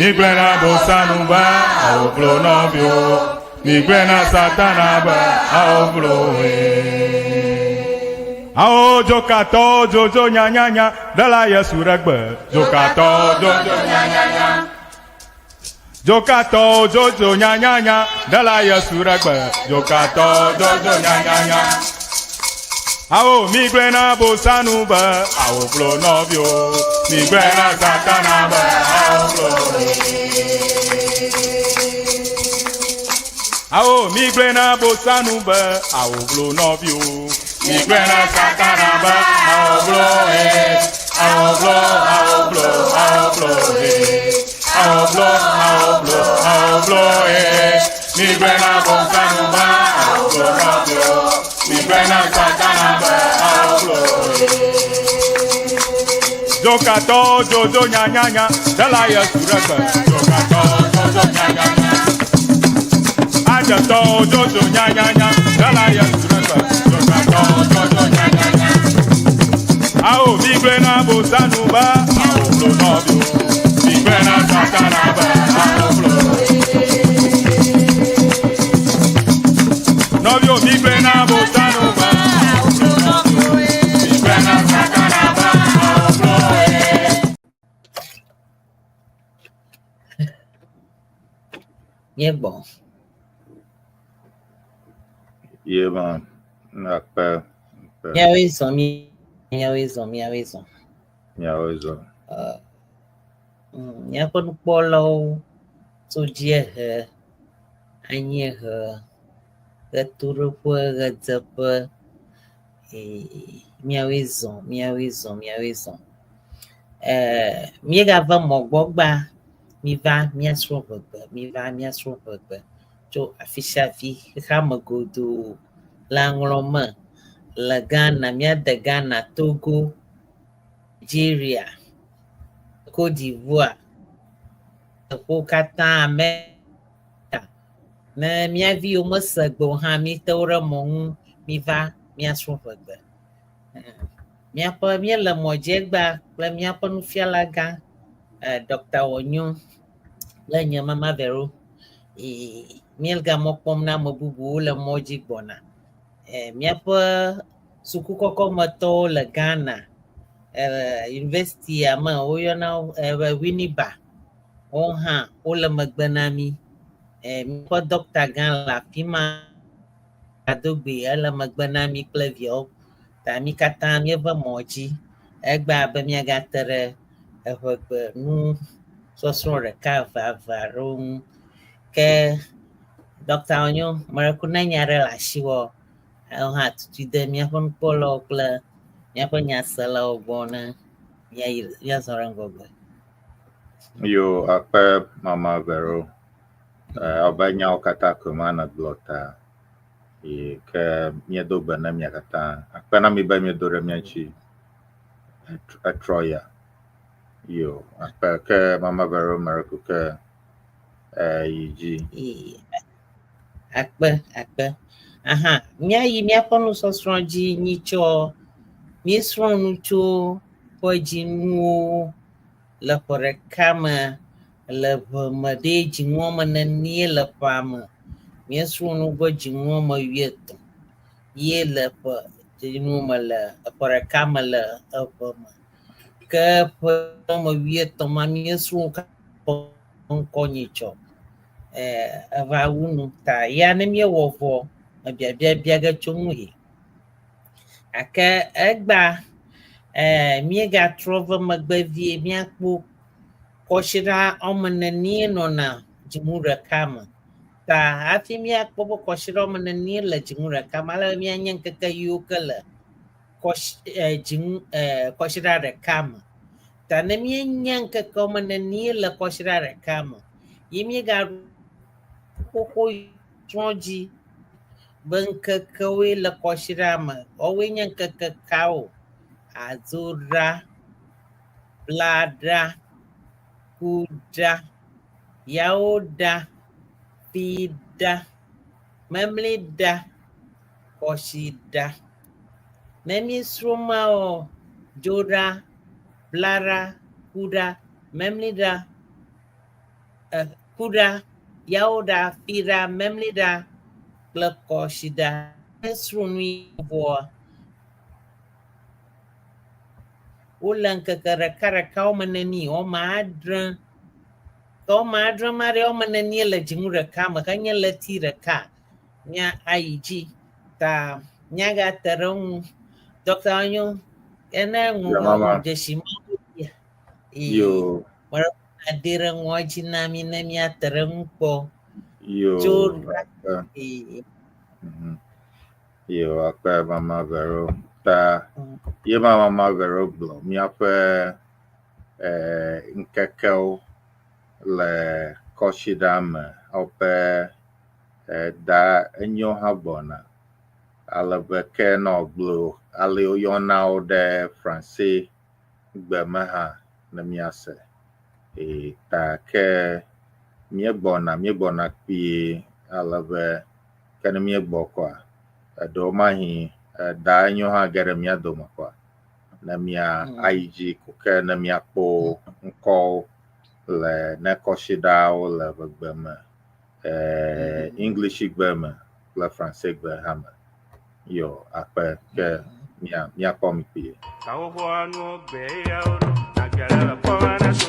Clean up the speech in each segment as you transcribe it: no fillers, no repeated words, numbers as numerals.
Migblɔe na Bosanu be awovlo nɔviwo. Migblɔe na Satana be awovlo woe. Awo dzokatɔwo dzodzo nyanyanya ɖela Yesu ɖe gbe. Dzokatɔwo dzodzo nyanyanya. Dzokatɔwo dzodzo nyanyanya ɖela Yesu ɖe gbe. Dzokatɔwo dzodzo nyanyanya. Awo migblɔe na Bosanu be awovlo nɔviwo. Migblɔe na Satana be awovlo. Awo migblɔe na Bosanu be awovlo nɔviwo. Migblɔe na Satana be awovlo he. Awovlo, awovlo, awovlo he. Awovlo, awovlo, awovlo he. Migblɔe na Bosanu be awovlo nɔviwo. Migblɔe na Satana be awovlo he. Dzokatɔwo dzodzo nyanyanya ɖela Yesu ɖe gbe. Dzokatɔwo dzodzo nyanyanya. Adzetɔwo dzodzo nyanyanya ɖela Yesu ɖe gbe. Dzokatɔwo dzodzo nyanyanya. Awo migblɔe na Bosanu be awovlo nɔviwo. Migblɔe na Satana be awovlo. Nɔviwo migblɔe na Bosanu be awovlo nɔviwo. Migblɔe na Satana be awovlo. Míegbɔ. Ye ma akpe. akpe. Míawoe zɔ mí míawoe zɔ míawoe zɔ. Míawoe zɔ. Uh, míaƒe nukpɔlawo tso dziehe, anyiehe, ɣetoɖoƒe, ɣedzeƒe. Míawoe zɔ, míawoe zɔ, míawoe zɔ. Eh, míegava mɔ gbɔ gbã, míva míasrɔ̃ ʋegbe, míva míasrɔ̃ ʋegbe tso afi sia afi, xexeame godoo, le aŋlɔ me, le Ghana, míade Ghana, Togo, Nigeria, Cote d'Ivoire, teƒewo katã, Amerika. Ne mía viwo mese gbe o hã, míte wo ɖe mɔ ŋu, míva míasrɔ̃ ʋegbe. Míaƒe míele mɔ dzi egbea kple míaƒe nufiala gã Dɔkta Wɔnyo kple nye Mama Vero. Míega mɔ kpɔm na ame bubuwo le mɔ dzi gbɔna. Míaƒe sukukɔkɔmetɔwo le Ghana, yunivɛsitia me woyɔna wo be Winneba. Woawo hã wole megbe na mí. Míaƒe dɔkta gã le afi ma Adogbe ele megbe na mí kple viawo. Ta mí katã míeve mɔ dzi egbea be míagate ɖe eŋegbe nusɔsrɔ̃ ɖeka eve eve aɖewo ŋu. Ke Dɔkta Onyo, meɖe ne nya aɖe le asiwò, ewo hã tutui de míaƒe nukpɔlawo kple míaƒe nyaselawo gbɔ ne míayi míazɔ ɖe ŋgɔgbe. Yo, akpe Mama Vero. Abe nyawo katã koe ma nègblɔ ta. Yi ke míedo gbe na mia katã. Akpe na mi be miedo ɖe mía ŋuti etrɔ ya. Yo, akpe ke Mama Vero Miracle ke yi dzi. Akpe, akpe. Aha, míayi míaƒe nusɔsrɔ̃ dzi nyitsɔ. Míesrɔ̃ nu tso ƒedzinuwo le ƒe ɖeka me le ʋe me ɖe dzinu woame nenie le ƒea me. Míesrɔ̃ nu be dzinu woame wuietɔ̃ ye le ƒe dzinu me le eƒe ɖeka me le eʋe me. Ke ƒe woame wuietɔ̃ ma míesrɔ̃ ƒe ŋkɔ nyitsɔ eva wu nu ta ya ne míewɔ vɔ ebiabia bia ge tso ŋu he. Gake egbea míegatrɔ va megbe vie míakpɔ kɔsiɖa woame nenie nɔna dzinu ɖeka me. Ta hafi míakpɔ be kɔsiɖa woame nenie le dzinu ɖeka me ale be míanye ŋkeke yiwo ke le kɔsi dzinu kɔsiɖa ɖeka me. Ta ne míenya ŋkeke woame nenie le kɔsiɖa ɖeka me ye míegaɖo xoxo srɔ̃ dzi be ŋkekewoe le kɔsiɖa me. Woawoe nye ŋkeke kawo? Adzoɖa, blaɖa, kuɖa, yawoɖa, fiɖa, memliɖa, kɔsiɖa. Ne míesrɔ̃ mawo, dzoɖa, blaɖa, kuɖa, memliɖa. Kuɖa, Yawoɖa, Fiɖa, Memliɖa kple Kɔsiɖa. Míesrɔ̃ nu vɔa, wole ŋkeke ɖekaɖeka woame neni? Woame adre. Ke woame adre ma ɖe, woame nenie le dzinu ɖeka me henye ɣleti ɖeka? Mía ayi dzi ta míagate ɖe eŋu. Dɔkta Onyo, ene Yeah, mama. dzesi mawo fia. Yo, Ade ɖe ŋua dzi na mí ne míate ɖe eŋu kpɔ. Yo. Tso Akpe. Yo, akpe Mama Vero. Ta ye ma Mama Vero gblɔ míaƒe ŋkekewo le kɔsiɖa me woƒe da enyo hã gbɔna. Ale be ke nɔ gblɔ ale woyɔna wo ɖe Franse gbe me hã ne míase. Ta ke míegbɔna kpuie ale be ke ne míegbɔ kɔa, eɖewo mahi da enyo hã ge ɖe mía dome kɔa, ne mía ayi dzi ko ke ne míakpɔ ŋkɔwo le ne kɔsiɖawo le ʋegbe me, English gbe me kple Franse gbe hã me. Yo, akpe ke míakpɔ mi kpuie. Kawoxoa nuwo gbe yawo ɖo, agere le kpɔme ne to.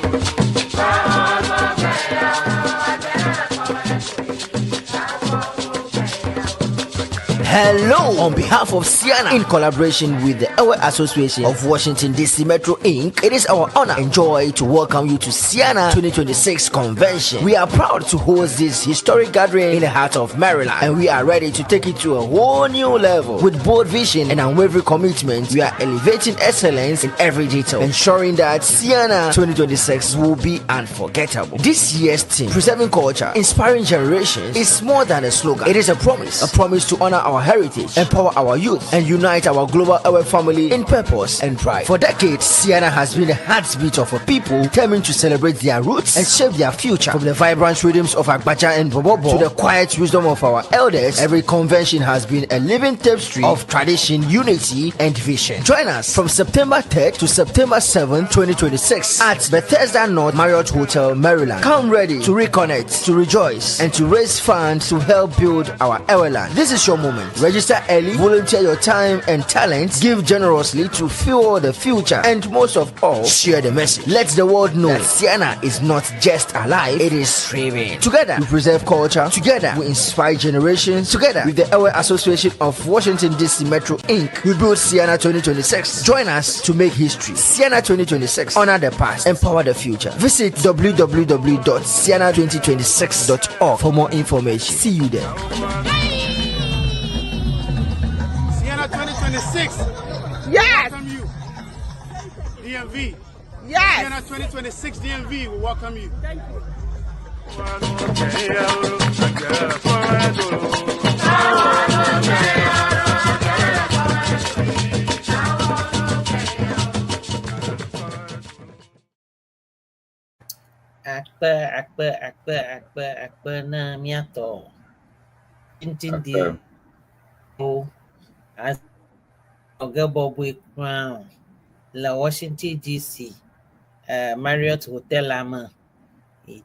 Hello! On behalf of Ceana, in collaboration with the Ewe Association of Washington DC Metro Inc., it is our honor and joy to welcome you to Ceana 2026 Convention. We are proud to host this historic gathering in the heart of Maryland, and we are ready to take it to a whole new level. With bold vision and unwavering commitment, we are elevating excellence in every detail, ensuring that Ceana 2026 will be unforgettable. This year's theme, Preserving Culture, Inspiring Generations, is more than a slogan. It is a promise to honor our heritage, empower our youth, and unite our global Ewe family in purpose and pride. For decades, Ceana has been the heartbeat of a people determined to celebrate their roots and shape their future. From the vibrant rhythms of Agbadza and Bobobo to the quiet wisdom of our elders, every convention has been a living tapestry of tradition, unity, and vision. Join us from September 3rd to September 7th, 2026 at Bethesda North Marriott Hotel, Maryland. Come ready to reconnect, to rejoice, and to raise funds to help build our Eweland. This is your moment. Register early, volunteer your time and talents, give generously to fuel the future, and most of all, share the message. Let the world know that Ceana is not just alive, it is thriving. Together, we preserve culture. Together, we inspire generations. Together, with the Ewe Association of Washington DC Metro Inc., we build Ceana 2026. Join us to make history. Ceana 2026. Honor the past, empower the future. Visit www.ceana2026.org for more information. See you there. Ceana 2026. Yes. Welcome you. DMV. Yes. Ceana 2026 DMV will welcome you. Thank you. Agere le kpɔme ne to. Akpe, akpe, akpe, akpe, akpe na míatɔ. Ŋutindi Akpe. wo azɔge bɔbɔe kura o le Washington DC Marriott Hotel la me.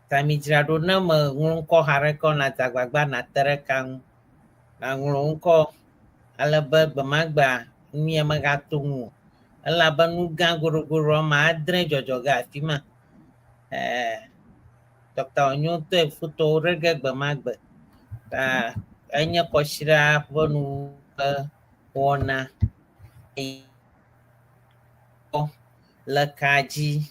Ta mi dzra ɖo ne me ŋlɔ ŋkɔ xa ɖe ke nàdze agbagba nàte ɖe ka ŋu. Nàŋlɔ ŋkɔ ale be gbemagbea nu ya megato ŋu o. Elabe nu gã goɖogoɖo woame adre dzɔdzɔ ge afi ma. Dr. Onyo ŋutɔe fotowo ɖe ge gbemagbe. Ta enye kɔsiɖa ƒe nu ƒe wɔna le ka dzi.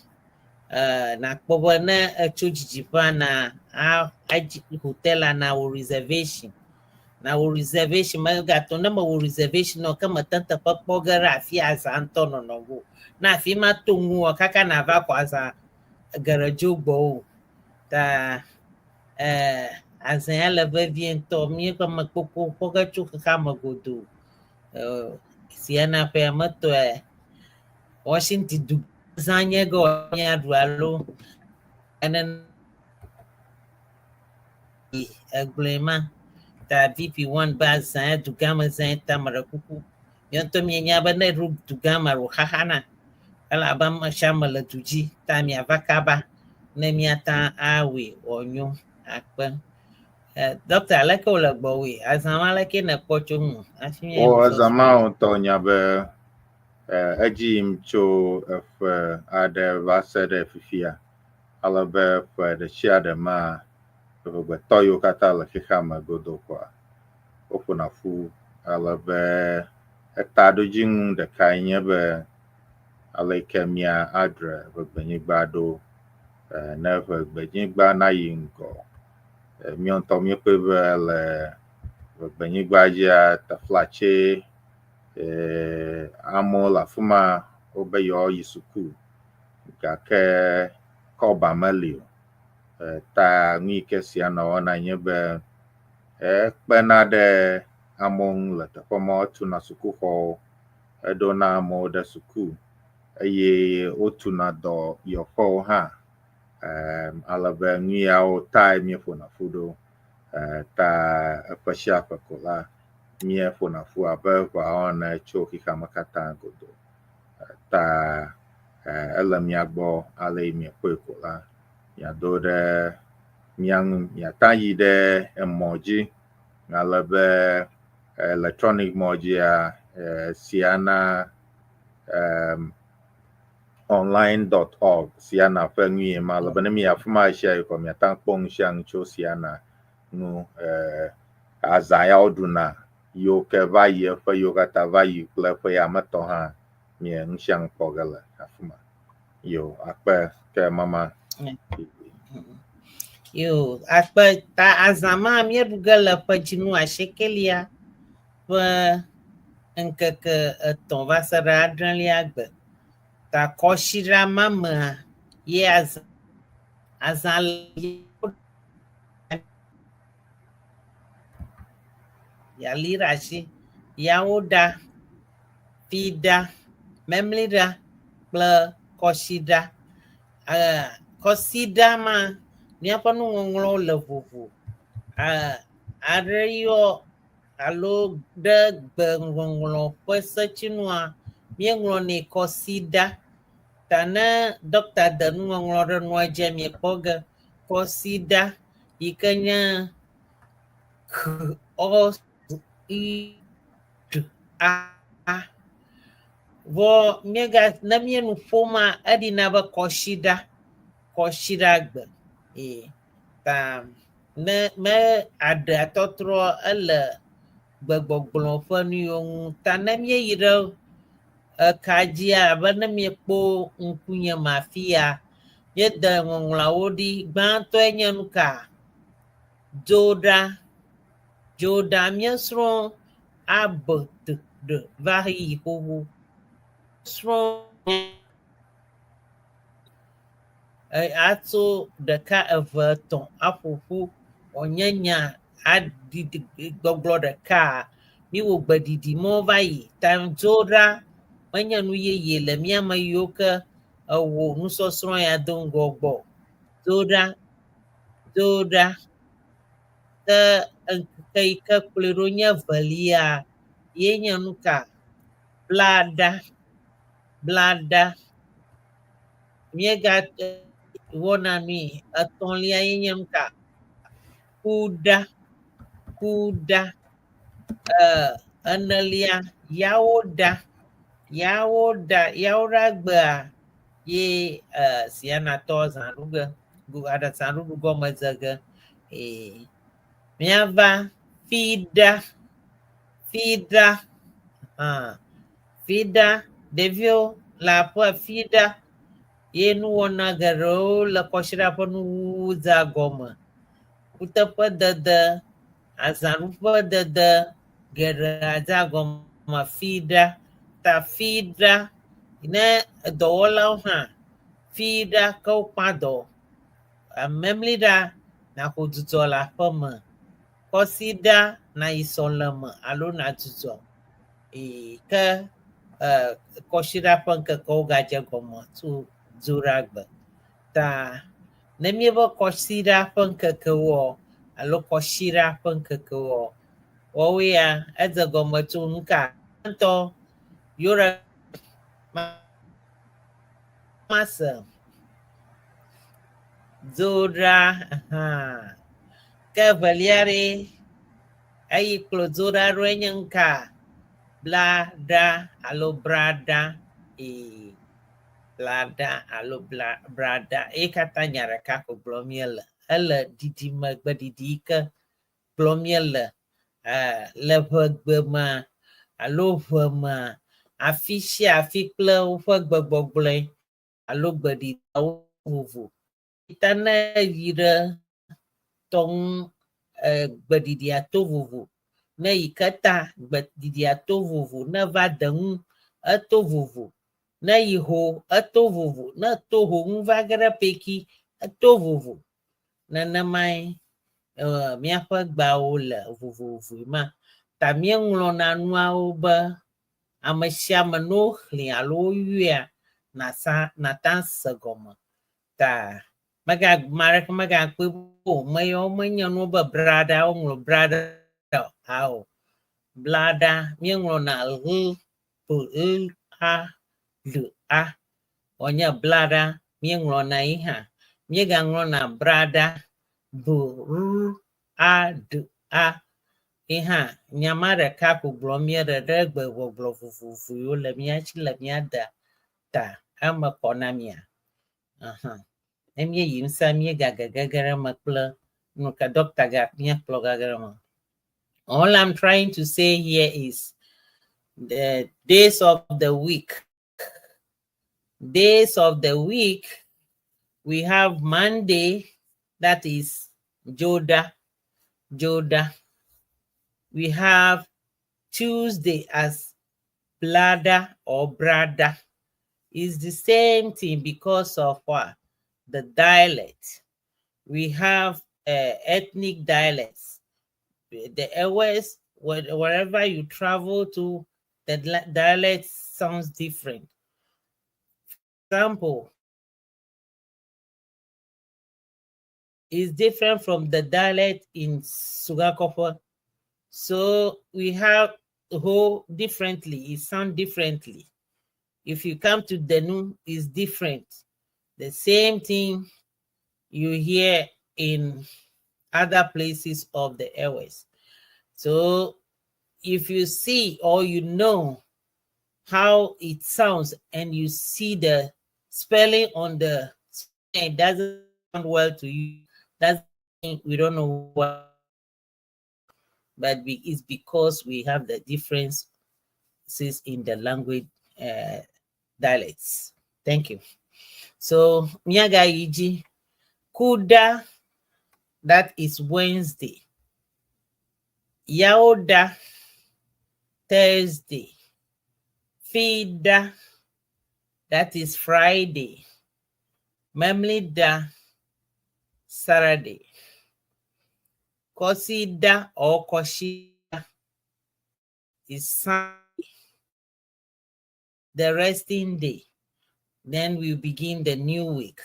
Nakpɔ be ne etso didiƒea na adzi hotel la na wò reservation. Na wò reservation megato ne mewɔ reservation o ke mete ŋu teƒe kpɔ ge ɖe afi azã ŋutɔ nɔnɔ go. Ne afi ma to ŋuwò kaka nava xɔ azã geɖe dzo gbɔwò. Ta azã ya le vevie ŋutɔ. Míeƒe ame kpokpo kpɔ ge tso xexea me godoo. Ceana ƒea me tɔe Washington du zã nye ge míaɖu alo ene egblɔe ma. Ta VP1 be azã ya dugãme zã ta me ɖe kuku. Míawo ŋutɔ míenya be ne eɖo dugã me wò xaxana elabe ame sia ame le du dzi ta miava kaba. Ne míata awɔe wòanyo akpe. Dɔkta, aleke wòle gbɔwòe? Azã ma aleke nèkpɔ tso ŋu hafi míayi Wo azã nusɔsrɔ̃? ma ŋutɔ nya be edzi yim tso eƒe aɖe va se ɖe fifia. Ale be ƒe ɖe sia ɖe ma eʋegbetɔ yiwo katã le xexea me godoo kɔa, woƒona ƒu ale be etaɖodzinu ɖekae nye be ale yi ke mía adre ʋegbenyigba ɖo ne ʋegbenyigba nayi ŋgɔ. Míawo ŋutɔ míekpɔe be le ʋegbenyigba dzia teflatse amewo le afi ma wobe yewoayi suku gake kɔba meli o. Ta nu yi ke sia nɔ wɔna nye be ekpena ɖe amewo ŋu le teƒe ma etuna sukuxɔwo, eɖona amewo ɖe suku eye wotuna dɔyɔƒewo hã. Ale be nu yawo tae míeƒona ƒu ɖo. Ta eƒe sia ƒe ko la, míeƒona ƒu abe ʋeawo ene tso xexea me katã godoo. Ta ele mía gbɔ ale yi miekpɔe ko la, miado ɖe mía ŋu, miata yi ɖe emɔ dzi ale be electronic mɔ dzia Siana online.org Siana ƒe nu ye ma ale be ne mi afi ma ɣe sia ɣi kɔ miata kpɔ nu sia nu tso Siana ŋu azã ya woɖuna yiwo ke va yi eƒe yiwo katã va yi kple eƒe ya me tɔ hã mie nu sia nu kpɔ ge le afi ma. Yo akpe ke mama. Yo akpe ta azã ma míeɖu ge le ƒe dzinu asiekelia ƒe ŋkeke etɔ̃ va se ɖe adrelia gbe. Ta kɔsiɖa ma mea ye azã azã yali ɖe asi yawo ɖa fiɖa, memliɖa kple kɔsiɖa. Kɔsiɖa ma, míaƒe nuŋɔŋlɔwo le vovo. Aɖe yɔ alo ɖe gbeŋɔŋlɔ ƒe setsinua, míeŋlɔnɛ kɔsiɖa. Ta ne ɖɔkta de nuŋɔŋlɔ ɖe nua dzia, miekpɔ ge kɔsiɖa yi ke nye k ɔ i d a. Vɔ míega ne míenu ƒoma eɖina be kɔsiɖa, kɔsiɖagbe. Ee ta ne me aɖea tɔtrɔ ele gbegbɔgblɔ ƒe nu yiwo ŋu. Ta ne míeyi ɖe eka dzia abe ne míekpɔ ŋkunye me afi ya, míede ŋɔŋlɔawo ɖi. Gbãtɔe nye nu ka? Dzoɖa. Dzoɖa míesrɔ̃ A B T D va yi xoxo. Srɔ̃ atso ɖeka eve etɔ̃ aƒo ƒu wòanye nya aɖiɖi gbɔgblɔ ɖeka. Míwɔ gbeɖiɖi mɔ va yi. Ta dzoɖa menye nu yeye le mía me yiwo ke ewɔ nusɔsrɔ̃ ya do ŋgɔ gbɔ. Dzoɖa, dzoɖa. Ke ŋkeke yi ke kplɔe ɖo nye evelia ye nye nu ka? Blaɖa, blaɖa. Míegate wɔna nui. Etɔ̃lia ye nye nu ka? Kuɖa, kuɖa. Enelia, yawoɖa, yawoɖa, yawoɖagbea ye Sianatɔ zã ɖu ge, zãɖuɖu gɔme dze ge. Míava fiɖa, fiɖa, hã fiɖa, ɖeviwo le aƒea fiɖa ye nuwɔna geɖewo le kɔsiɖa ƒe nuwuwu dzea gɔme. Kuteƒedede, azãɖuƒedede geɖe dzea gɔme fiɖa. Ta fiɖa ne edɔwɔlawo hã fiɖa ke wokpã dɔ. Memliɖa nàxɔ dzudzɔ le aƒe me. Kɔsiɖa nàyi sɔleme alo nàdzudzɔ. Ke kɔsiɖa ƒe ŋkekewo gadze gɔme tso Dzoɖagbe. Ta ne míebe kɔsiɖa ƒe ŋkekewoa alo kɔsiɖa ƒe ŋkekewoa, woawoe ya edze gɔme tso nuka ŋutɔ yore mase. Dzoɖa hã. Ke evelia ɖe, eyi kplɔ dzoɖa ɖoe nye ŋka? Blaɖa alo braɖa. Ee, blaɖa alo bla braɖa. Eye katã nya ɖeka ko gblɔm míele. Ele ɖiɖime gbeɖiɖi yi ke gblɔm míele le ʋegbe mea alo ʋe mea, afi sia afi kple woƒe gbegbɔgblɔe alo gbeɖiɖiawo vovo. Ta ne yi ɖe tɔ ŋu gbeɖiɖia to vovo, ne yi ke ta gbeɖiɖia to vovo, ne va de ŋu eto vovo, ne yi ho eto vovo, ne to ho ŋu va ge ɖe peki eto vovo. Nenemae míaƒe gbeawo le vovovoe ma. Ta míeŋlɔna nuawo be ame sia ame ne woxlẽe alo woyɔea nasa nata se gɔme. Ta mega ame aɖeke megakpɔe be o meyawo menye nuwo be braɖa woŋlɔ braɖa o. Ao blaɖa míeŋlɔna ʋ p l a d a wònye blaɖa míeŋlɔna yi hã. Míegaŋlɔna braɖa b r a d a yi hã. Nya ma ɖeka ko gblɔm míele ɖe gbegbɔgblɔ vovovo yiwo le mía si le mía dea ta eme kɔ na mía. Aha. Ne míeyi ŋusẽ míegagege ge ɖe eme kple nu ke ɖɔkta ga míakplɔ gage ɖe eme. All I'm trying to say here is the days of the week. Days of the week, we have Monday, that is Joda, Joda. We have Tuesday as Blada or Brada. It's the same thing because of what? The dialect. We have ethnic dialects. The Ewes, wherever you travel to, the dialect sounds different. Example, is different from the dialect in Sogakofe. So we have whole differently, it sounds differently. If you come to Denu, it's different. The same thing you hear in other places of the airways. So if you see or you know how it sounds and you see the spelling on the it doesn't sound well to you, that's we don't know what, but it's because we have the differences in the language dialects. Thank you. So Miaga Kuda, that is Wednesday. Yaoda, Thursday. Fida, that is Friday. Memlida, Saturday. Kosida or Koshida is Sunday, the resting day. Then we begin the new week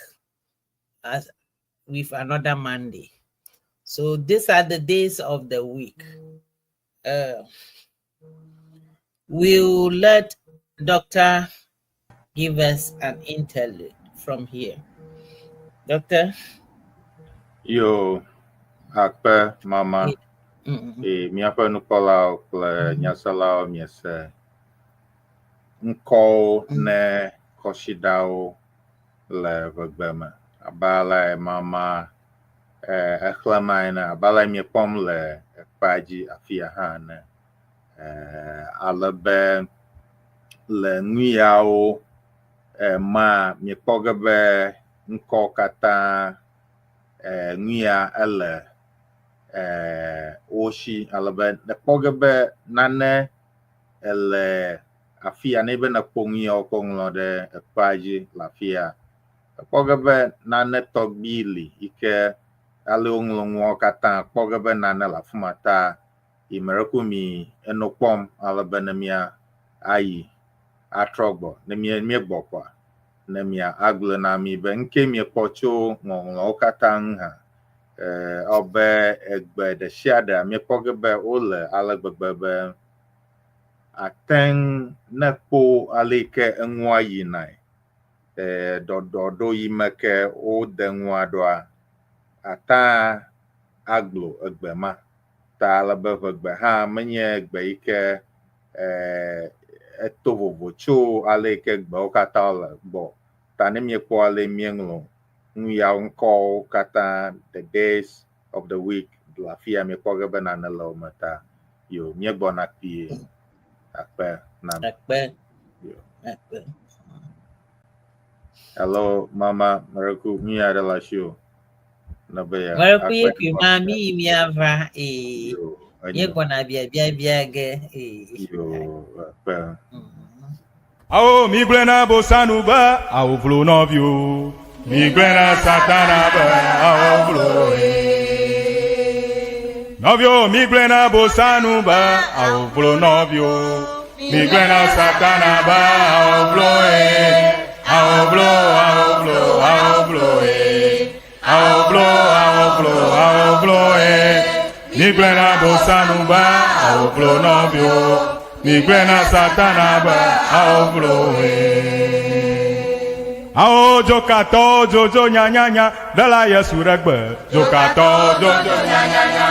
as with another Monday. So these are the days of the week. We'll let Doctor give us an interlude from here. Doctor? Yo, akpe mama. E míaƒe nukpɔlawo kple nyaselawo miese ŋkɔwo ne kɔsiɖawo le ʋegbe me. Abe ale mama exlẽma ene, abe ale miekpɔm le ekpea dzi afia hã ene. Ale be le nu yawo ma miekpɔ ge be ŋkɔ katã nu ya ele wo si ale be nekpɔ ge be nane ele afia ne be nekpɔ nu ya wokɔ ŋlɔ ɖe ekpea dzi le afia. Ekpɔ ge be nane tɔgbi li yi ke ale woŋlɔ nuawo katã kpɔ ge be nane le afi ma ta yi me ɖe ko mi eno kpɔm ale be ne mia ayi atrɔ gbɔ ne mie míegbɔ kɔa ne mia agblɔ na mi be ŋke miekpɔ tso ŋɔŋlɔwo katã ŋu hã ewɔ egbe ɖe sia ɖea miekpɔ ge be wole ale gbegbe be atɛŋ ne kpo ale yi ke enua yinae. Ɖɔɖɔɖo yi me ke wode nua ɖoa, ata aglo egbe ma. Ta ale be ʋegbe hã menye gbe yi ke eto vovo tso ale yi ke gbewo katã le gbɔ. Ta ne míekpɔ ale míeŋlɔ nu yawo ŋkɔwo katã, the days of the week le afi ya míekpɔ ge be nane le wo me ta yo míegbɔna kpuie. Akpe na mi. Akpe. Yo. Akpe. Hello, mama, mereku mi aɖe le asi o. Ne be ya Mereku ye akpe kui ma mi yi miava ee. Yo, enyo. Míegbɔna biabiabia ge ee. Yo, akpe. Awo mi gblẽ na bosanu be awo vlo nɔviwo. Mi gblẽ na satana be awo vlo nɔviwo. Mi gblẽ na bosanu be awo vlo nɔviwo. Mi gblẽ na satana be awo vlo awo vlo awo vlo awo vlo awo vlo awo vlo awo vlo Mi gblẽ na bosanu be awo vlo nɔviwo. Mi gblẽ na satana be awo vlo Awo dzokatɔwo dzodzo nyanyanya ɖela Yesu ɖe gbe. Dzokatɔwo dzodzo nyanyanya.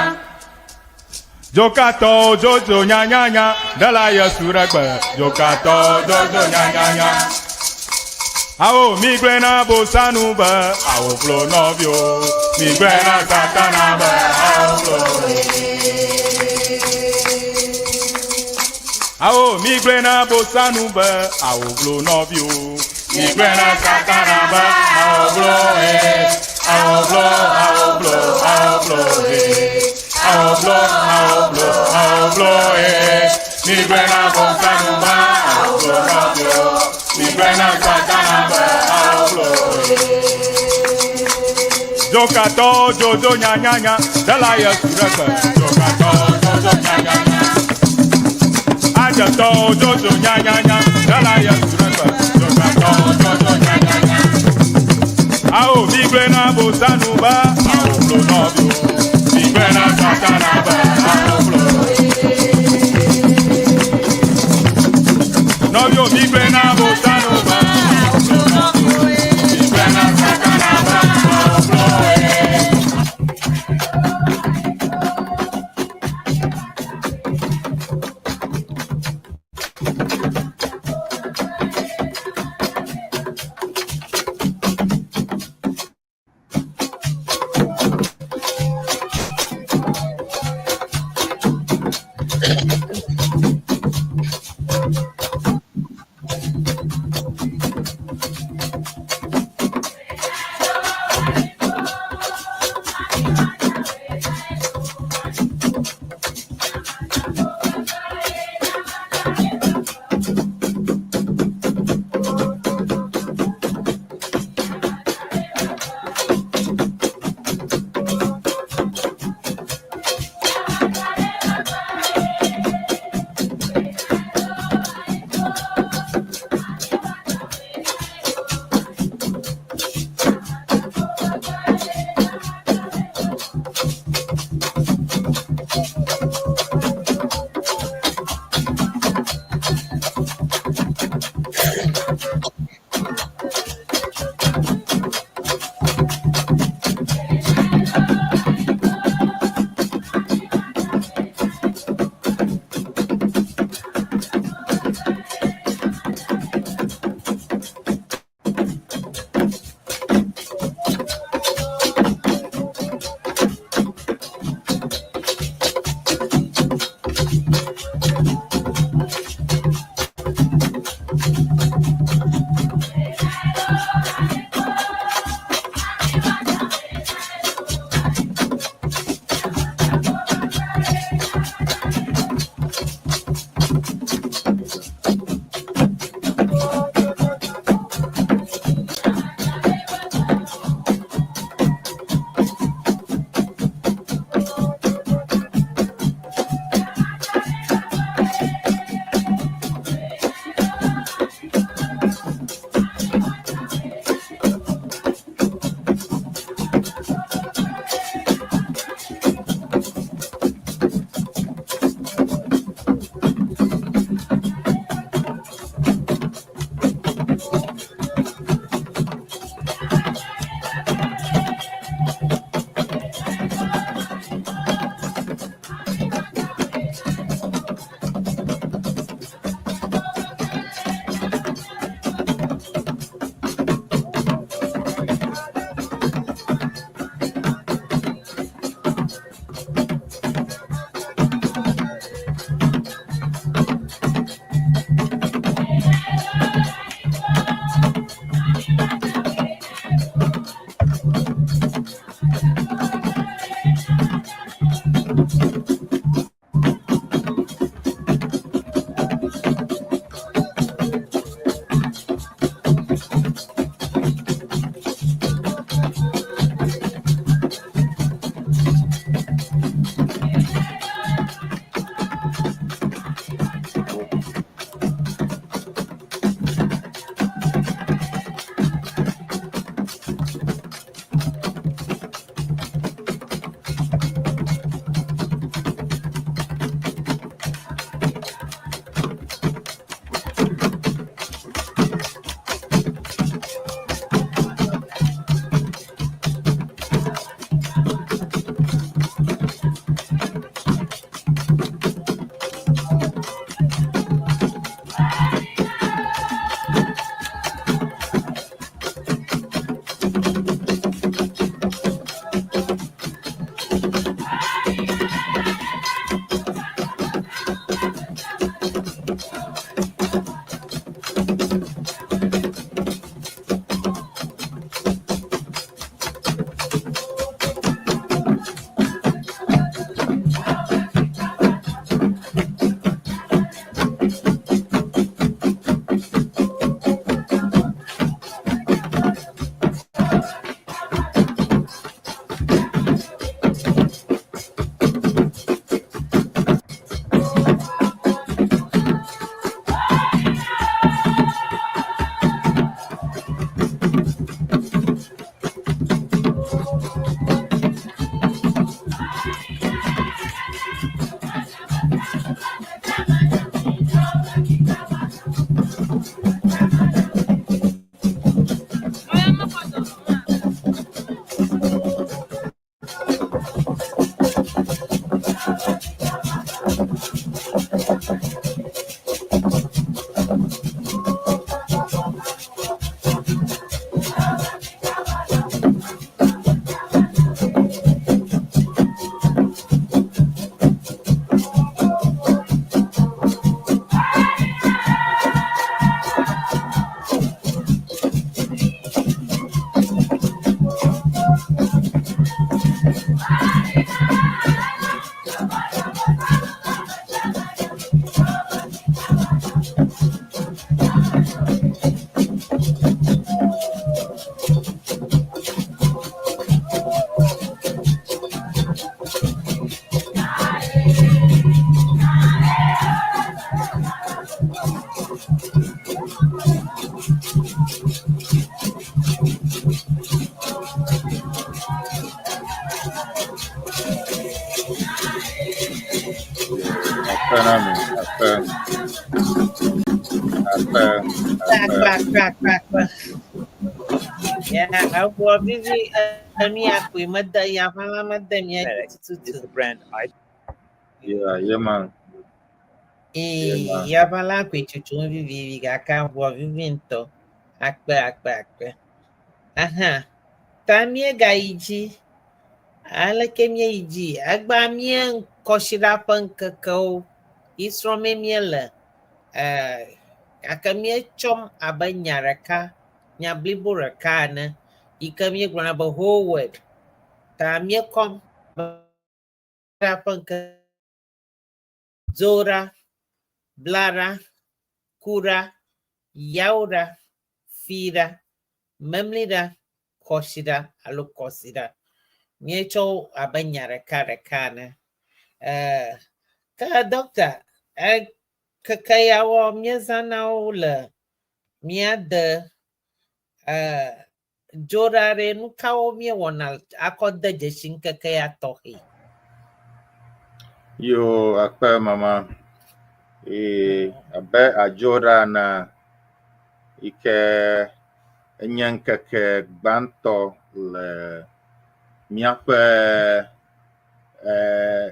Dzokatɔwo dzodzo nyanyanya ɖela Yesu ɖe gbe. Dzokatɔwo dzodzo nyanyanya. Awo mi gblẽ na bosanu be awo vlo nɔviwo. Mi gblẽ na satana be awo vlo. Awo mi gblẽ na bosanu be awo vlo nɔviwo. Mi gblẽ na satana be awo vlo awo vlo awo vlo awo vlo awo vlo awo vlo awo vlo Mi gblẽ na bosanu be awo vlo nɔviwo. Mi gblẽ na satana be awo vlo. Dzokatɔwo dzodzo nyanyanya ɖela Yesu ɖe gbe. Dzokatɔwo dzodzo nyanyanya. Adzetɔwo dzodzo nyanyanya ɖela Yesu ɖe gbe. Dzokatɔwo dzodzo nyanyanya. Awo mi gblẽ na bosanu be awo vlo nɔviwo. Mi gblẽ na satana be awo vlo. Nɔviwo mi gblẽ na bosanu be awo vlo nɔviwo. Mi gblẽ na satana be awo vlo. Akpe na mi, akpe. Akpe, Akpe, akpe. akpe, akpe, akpe. Ya, eʋua vivi enu ya koe mede ya ʋã mede mía dzi Medics is tututu. the brand I Yeah, yeah, man. Yeah, Ee, man. ya ʋã la koe tsotsom vivivi gake eʋua vivi ŋutɔ. Akpe, akpe, akpe. Aha, ta míegayi dzi. Aleke míeyi dzi? Egbea mía kɔsiɖa ƒe ŋkekewo yi srɔ̃mee míele. Eh, gake míetsɔm abe nya ɖeka, nya blibo ɖeka ene yi ke míegblɔna be whole word. Ta míekɔm ƒe ŋkeke Dzoɖa, Blaɖa, Kuɖa, Yawoɖa, Fiɖa, Memliɖa, Kɔsiɖa alo Kɔsiɖa. Míetsɔ wo abe nya ɖeka ɖeka ene. Eh, ke ɖɔkta, eh, keke yawoa míezãna wo le mía de eh, dzoɖa ɖe nu kawo míewɔna akɔ de dzesi ŋkeke ya tɔxɛ? Yo, akpe mama. Ee, abe adzoɖa na yi ke enye ŋkeke gbãtɔ le míaƒe eh,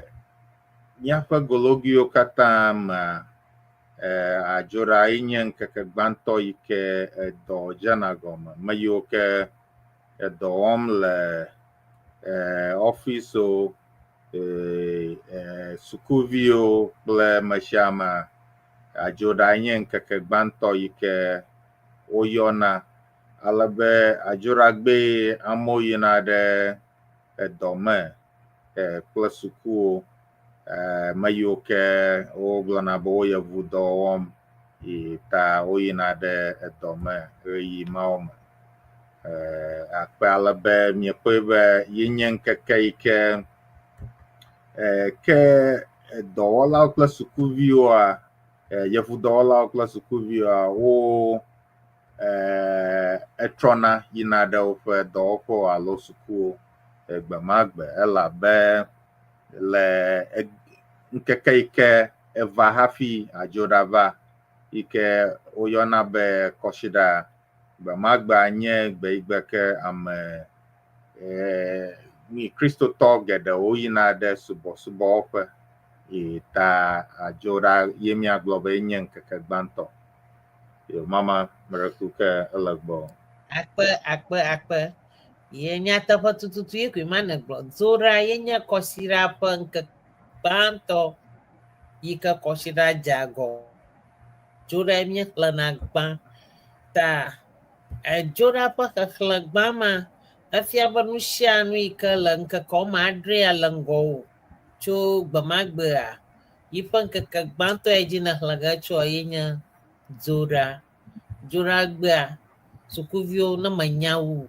míaƒe gologuiwo katã mea, eh, adzoɖa ye nye ŋkeke gbãtɔ yi ke edɔ dzena gɔme. Me yiwo ke edɔ wɔm le eh, ɔfisiwo, eh, eh, sukuviwo kple ame sia ame, adzoɖa nye ŋkeke gbãtɔ yi ke woyɔna. Ale be adzoɖagbee amewo yina ɖe edɔ me eh, kple sukuwo. Eh, me yiwo ke wogblɔna be wo yevu dɔ wɔm yi ta woyina ɖe edɔ me ɣeyiɣi mawo me. Eh, akpe ale be miekpɔe be yenye ŋkeke yi ke eh, ke dɔwɔlawo kple sukuviwoa, eh, yevudɔwɔlawo kple sukuviwoa, wo eh, etrɔna yina ɖe woƒe dɔwɔƒewo alo sukuwo eh, gbe ma gbe elabe le ŋkeke yi ke eva hafi adzoɖa va yi ke woyɔna be kɔsiɖa gbe ma gbea nye gbe yi gbe ke ame eh, mi kristotɔ geɖewo yina ɖe subɔsubɔwɔƒe yi ta adzoɖa ye míagblɔ be enye ŋkeke gbãtɔ. Yo mama mereku ke ele gbɔ. Akpe, akpe, akpe. Ye nyateƒe tututu ye koe ma nègblɔ. Dzoɖa ye nye kɔsiɖa ƒe ŋkeke gbãtɔ yi ke kɔsiɖa dze agɔ. Dzoɖae míexlẽna gbã. Ta dzoɖa ƒe xexlẽ gbã ma efia be nu sia nu yi ke le ŋkeke woame adrea le ŋgɔwò tso gbe ma gbea, yiƒe ŋkeke gbãtɔ yi dzi nèxlẽ ge tsoa ye nye dzoɖa. Dzoɖagbea, sukuviwo ne menya wu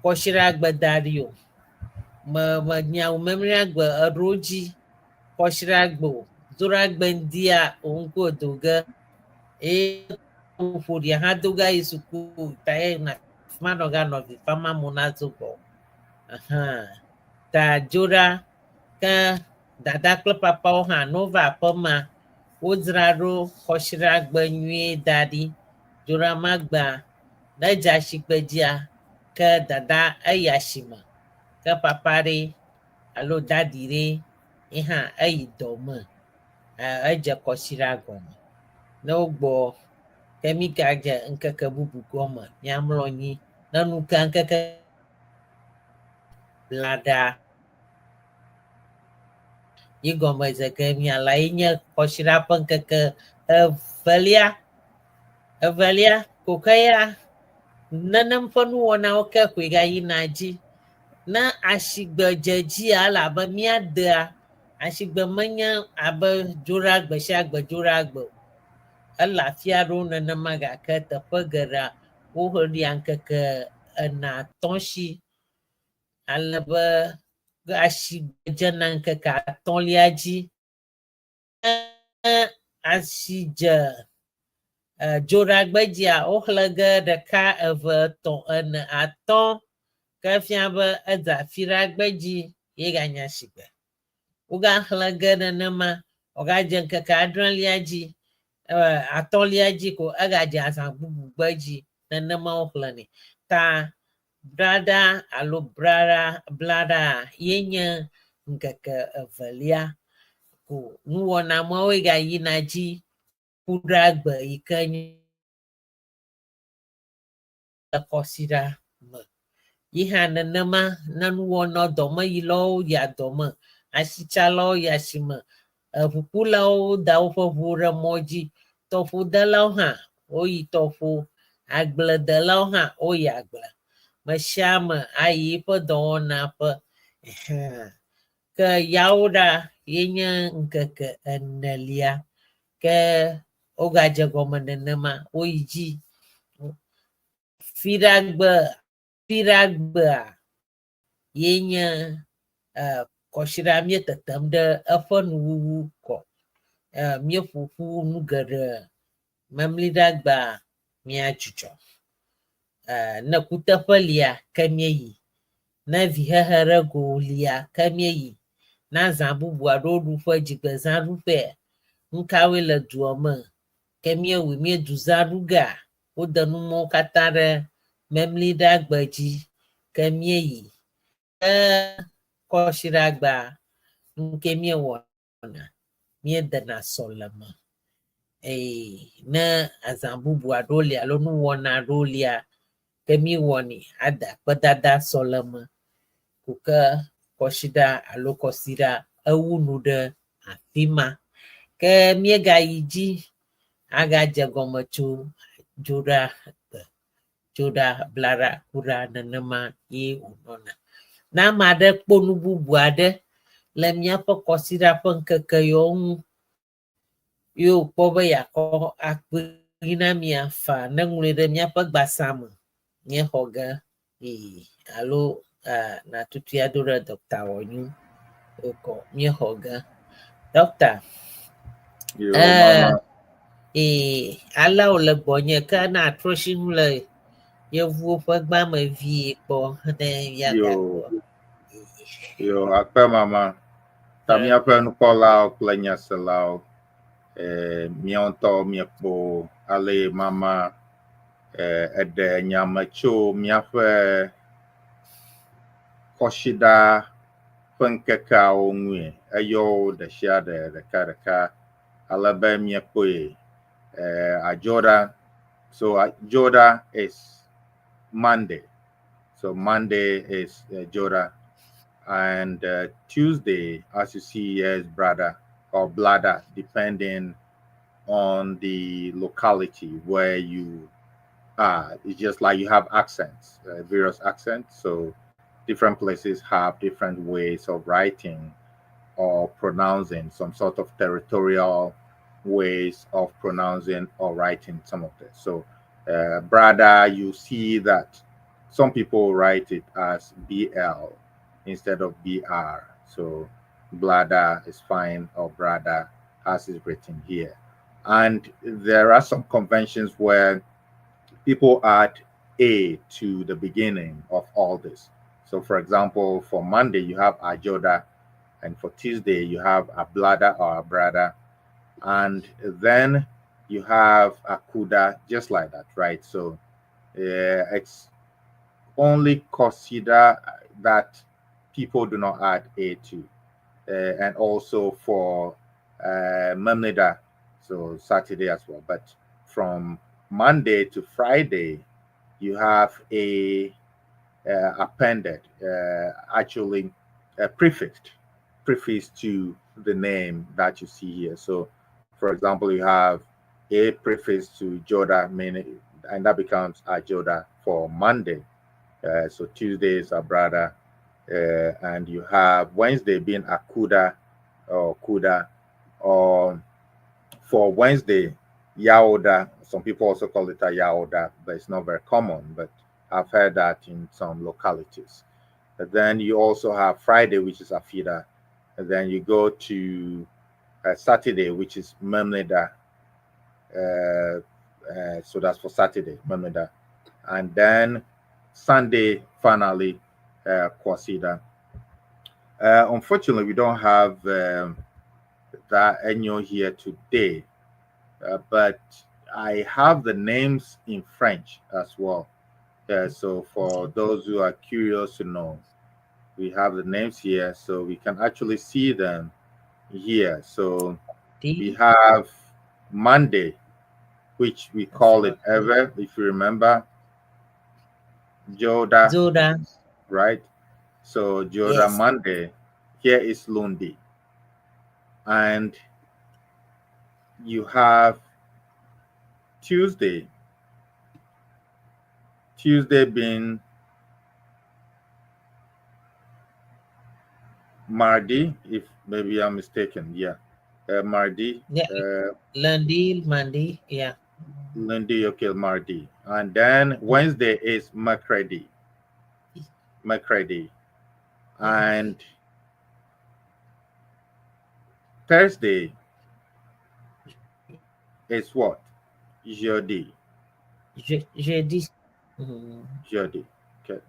kɔsiɖagbe da ɖi o, me menya wu memleagbe eɖo dzi kɔsiɖagbe o, dzoɖagbe ŋdia wò ŋkuwo do ge eye ƒoɖia hã do ge ayi suku ta ye na fi ma nɔ ge anɔ vi fam amewo nadzo gbɔ. Aha. Ta dzoɖa ke dada kple papawo hã ne wova aƒemea, wodzra ɖo kɔsiɖagbe nyuie da ɖi. Dzoɖa ma gbea, ne edze asigbe dzia, ke dada eyi asime ke papa ɖe alo dadi ɖe ye hã eyi dɔ me. Edze kɔsiɖa gɔme. Ne wogbɔ ke mígadze ŋkeke bubu gɔme míamlɔ anyi. Ne nu ke ŋkeke blaɖa yi gɔme dze ge míala ye nye kɔsiɖa ƒe ŋkeke evelia. Evelia ko ke ya nenem ƒe nuwɔnawo ke koe gayina dzi. Ne asigbe dze dzia ele abe míadea asigbe menye abe dzoɖa gbe sia gbe dzoɖa gbe o. Ele afi aɖewo nenema gake teƒe geɖea woxea ŋkeke ene atɔ̃ si ale be asigbe dzena ŋkeke atɔ̃lia dzi. Ne asi dze dzoɖagbe dzia, woxlẽ ge ɖeka, eve, etɔ̃, ene, atɔ̃ ke fia be edze afiɖagbe dzi ye ganye asigbe. Wogaxlẽ ge nenema. Wògadze ŋkeke adrelia dzi, atɔ̃lia dzi ko egadze azã bubu gbe dzi. Nenema woxlẽnɛ. Ta Brada alo Brara, Blada ye nye ŋkeke evelia ko nuwɔna mawoe gayina dzi ku ɖe gbe yi ke nye le kɔsiɖa me. Yi hã nenema ne nuwɔna dɔmeyilawo yia dɔme, asitsalawo yi asime, eʋukulawo da woƒe ʋuwo ɖe mɔ dzi, tɔƒodelawo hã woyi tɔƒo, agbledelawo hã woyi agble. Me sia ame ayi eƒe dɔwɔna ƒe. Ɛhɛ̃. Ke yawo ɖa ye nye ŋkeke enelia. Ke wogadze gɔme nenema woyi dzi. Fiɖagbe fiɖagbea ye nye kɔsiɖa míetetem ɖe eƒe nuwuwu kɔ. Míeƒo ƒu nu geɖe. Memliɖagbea míadzudzɔ. Ne kuteƒe lia ke míeyi. Ne vihehe ɖe go lia ke míeyi. Ne azã bubu aɖewo ɖuƒe, dzigbezã ɖuƒea, nu kawoe le dua me ke míewɔe míedu zã ɖu gea, wode nu mɔwo katã ɖe Memliɖagbe dzi ke míeyi. Ke kɔsiɖagbea, nu ke míewɔna, míedena sɔleme. Eye ne azã bubu aɖewo li alo nuwɔna aɖewo lia, ke míewɔnɛ ade akpedada sɔleme ko ke kɔsiɖa alo kɔsiɖa ewu nu ɖe afi ma. Ke míegayi dzi agadze gɔme tso dzoɖa gbe, dzoɖa, blaɖa, kuɖa nenema ye wònɔna. Ne ame aɖe kpɔ nu bubu aɖe le míaƒe kɔsiɖa ƒe ŋkeke yawo ŋu ye wòkpɔ be yeakɔ akpee na mía faa ne ŋlɔe ɖe míaƒe gbasa me míexɔ ge ee alo natutui ado ɖe dɔkta wɔnyu wokɔ míexɔ ge. Dɔkta, Yo, mama. Ee, ale wòle gbɔnye ke na atrɔ si ŋu le yevuwo ƒe gbã me vie kpɔ ne míagakpɔ. Yo, akpe mama. Ta míaƒe nukpɔlawo kple nyaselawo, míawo ŋutɔ míekpɔ ale mama eɖe nya me tso míaƒe kɔsiɖa ƒe ŋkekeawo ŋue. Eyɔ wo ɖe sia ɖe ɖeka ɖeka ale be míekpɔe. Adzoɖa. So Dzoɖa is Monday. So Monday is Dzoɖa. And Tuesday, as you see here, is Brada or Blada, depending on the locality where you are. It's just like you have accents, various accents. So different places have different ways of writing or pronouncing, some sort of territorial ways of pronouncing or writing some of this. So Brada, you see that some people write it as BL instead of BR. So Blada is fine, or Brada as is written here. And there are some conventions where people add A to the beginning of all this. So for example, for Monday, you have Ajoda, and for Tuesday, you have Ablada or Abrada. And then you have Akuda, just like that, right? So it's only consider that people do not add A to. And also for Memnida, so Saturday as well. But from Monday to Friday, you have a appended, actually prefixed, prefix to the name that you see here. So, for example, you have a prefix to Joda, meaning, and that becomes Ajoda for Monday. So Tuesday is Abrada, and you have Wednesday being Akuda or Kuda, or for Wednesday, Yaoda. Some people also call it a Yaoda, but it's not very common, but I've heard that in some localities. But then you also have Friday, which is Afida. And then you go to Saturday, which is Memneda. So that's for Saturday, Memneda. And then Sunday, finally, Kwasida. Unfortunately, we don't have that Enyo here today, but I have the names in French as well. Yeah, so for those who are curious to know, we have the names here, so we can actually see them here. So we have Monday, which we call it Ewe, if you remember. Joda, Dzoɖa. Right? So Joda Yes. Monday, here is Lundi. And you have Tuesday. Tuesday being Mardi, if maybe I'm mistaken. Yeah. Mardi. Yeah. Lundi, Mandi, yeah. Lundi, okay, Mardi. And then Wednesday is Mercredi. Mercredi. And Thursday is what? Jeudi. Jeudi. Jeudi. Okay.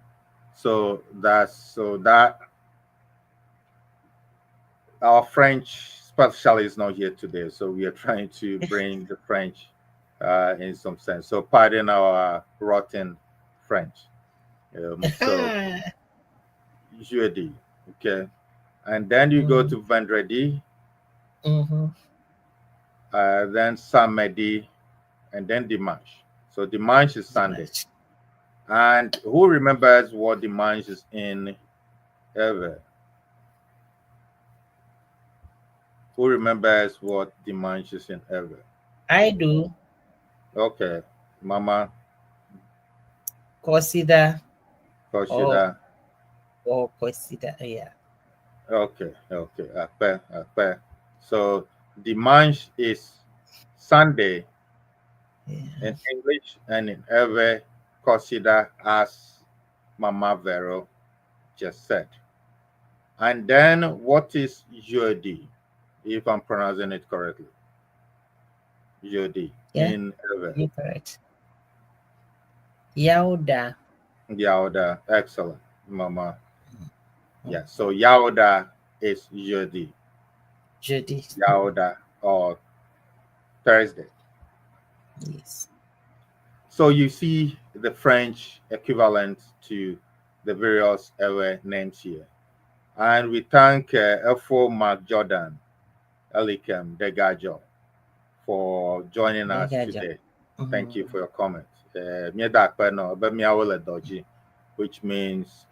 So that's so that our French specialist is not here today, so we are trying to bring the French in some sense. So pardon our rotten French. So jeudi, okay, and then you go to vendredi, then samedi, and then dimanche. So dimanche is Sunday. And who remembers what dimanche is in Ewe? Who remembers what dimanche is in Ewe? I do. Okay, Mama. Consider. Consider. Or consider, yeah. Okay. Akpe, akpe. So dimanche is Sunday in English, and in Ewe, consider, as Mama Vero just said. And then what is jeudi, if I'm pronouncing it correctly? Jeudi Yeah, in Ewe. You're correct. Yawoɖa. Yawoɖa, excellent, Mama. Yeah, so Yawoɖa is jeudi. Jeudi. Yawoɖa or Thursday. Yes. So you see the French equivalent to the various Ewe names here. And we thank F4 Mark Jordan, Elikem Degajo, for joining us Degajo. Today. Thank you for your comment. Míeda akpe nɔ be míawo le dɔ dzi, which means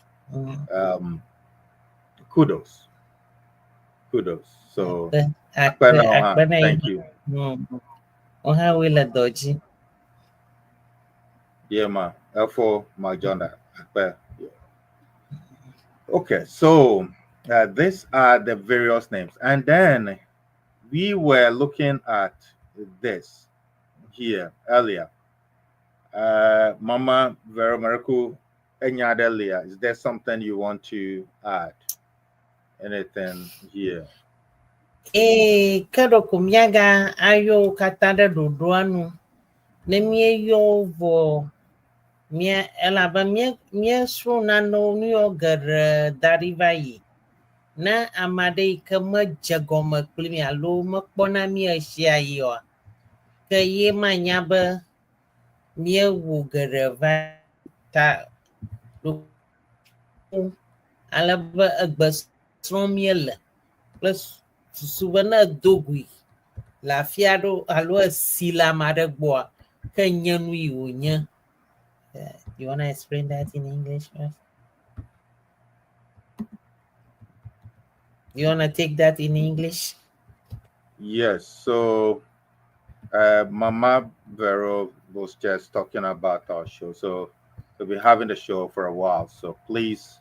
kudos. Kudos. So Akpe, akpe nɔ hã. Akpe na Thank you. Wo hã woe le dɔ dzi. Yeah, ma. F4 Mark Jordan. Akpe. Yeah. Okay, so these are the various names. And then we were looking at this here earlier. Mama Vero Miracle Enyadelia, is there something you want to add? Anything here? Ee, ke ɖeko míaga ayɔ wo katã ɖe ɖoɖoa nu. Ne míeyɔ wo vɔ, mía elabe mía míesrɔ̃ nanewo nu yawo geɖe da ɖi va yi. Ne ame aɖe yi ke medze gɔme kpli mi alo mekpɔna mí ɣe oa, ke ye manya be míewu geɖe va ta ɖo ale be egbe srɔ̃m míele kple susu be ne edo goe le afi aɖewo alo esi le ame aɖe gbɔa, ke nye nu yi wònye. You wanna explain that in English first? You wanna take that in English? Yes. So, Mama Vero was just talking about our show. So, we've been having the show for a while. So, please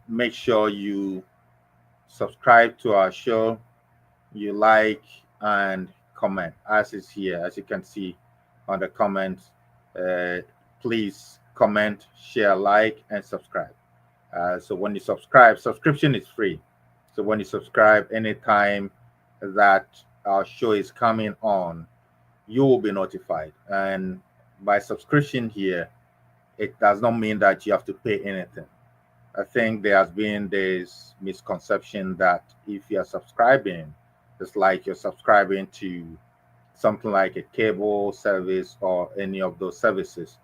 make sure you subscribe to our show, you like and comment, as is here, as you can see on the comments. Please comment, share, like, and subscribe. So when you subscribe, subscription is free. So when you subscribe, anytime that our show is coming on, you will be notified. And by subscription here, it does not mean that you have to pay anything. I think there has been this misconception that if you're subscribing, it's like you're subscribing to something like a cable service or any of those services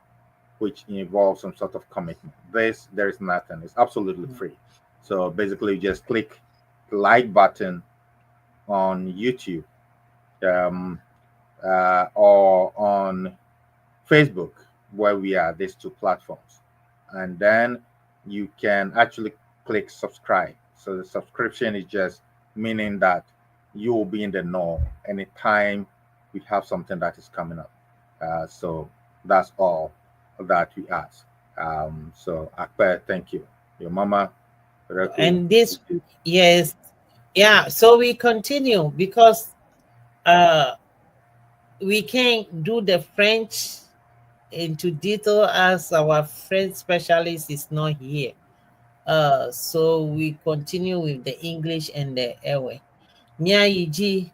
which involve some sort of commitment. This, there is nothing. It's absolutely free. So basically, you just click the like button on YouTube or on Facebook, where we are, these two platforms. And then you can actually click subscribe. So the subscription is just meaning that you will be in the know anytime we have something that is coming up. So that's all that we ask. So Akpe, thank you. Your mama. Reku. And this, yes, yeah. So we continue because we can't do the French into detail as our French specialist is not here. So we continue with the English and the Ewe. Míayi dzi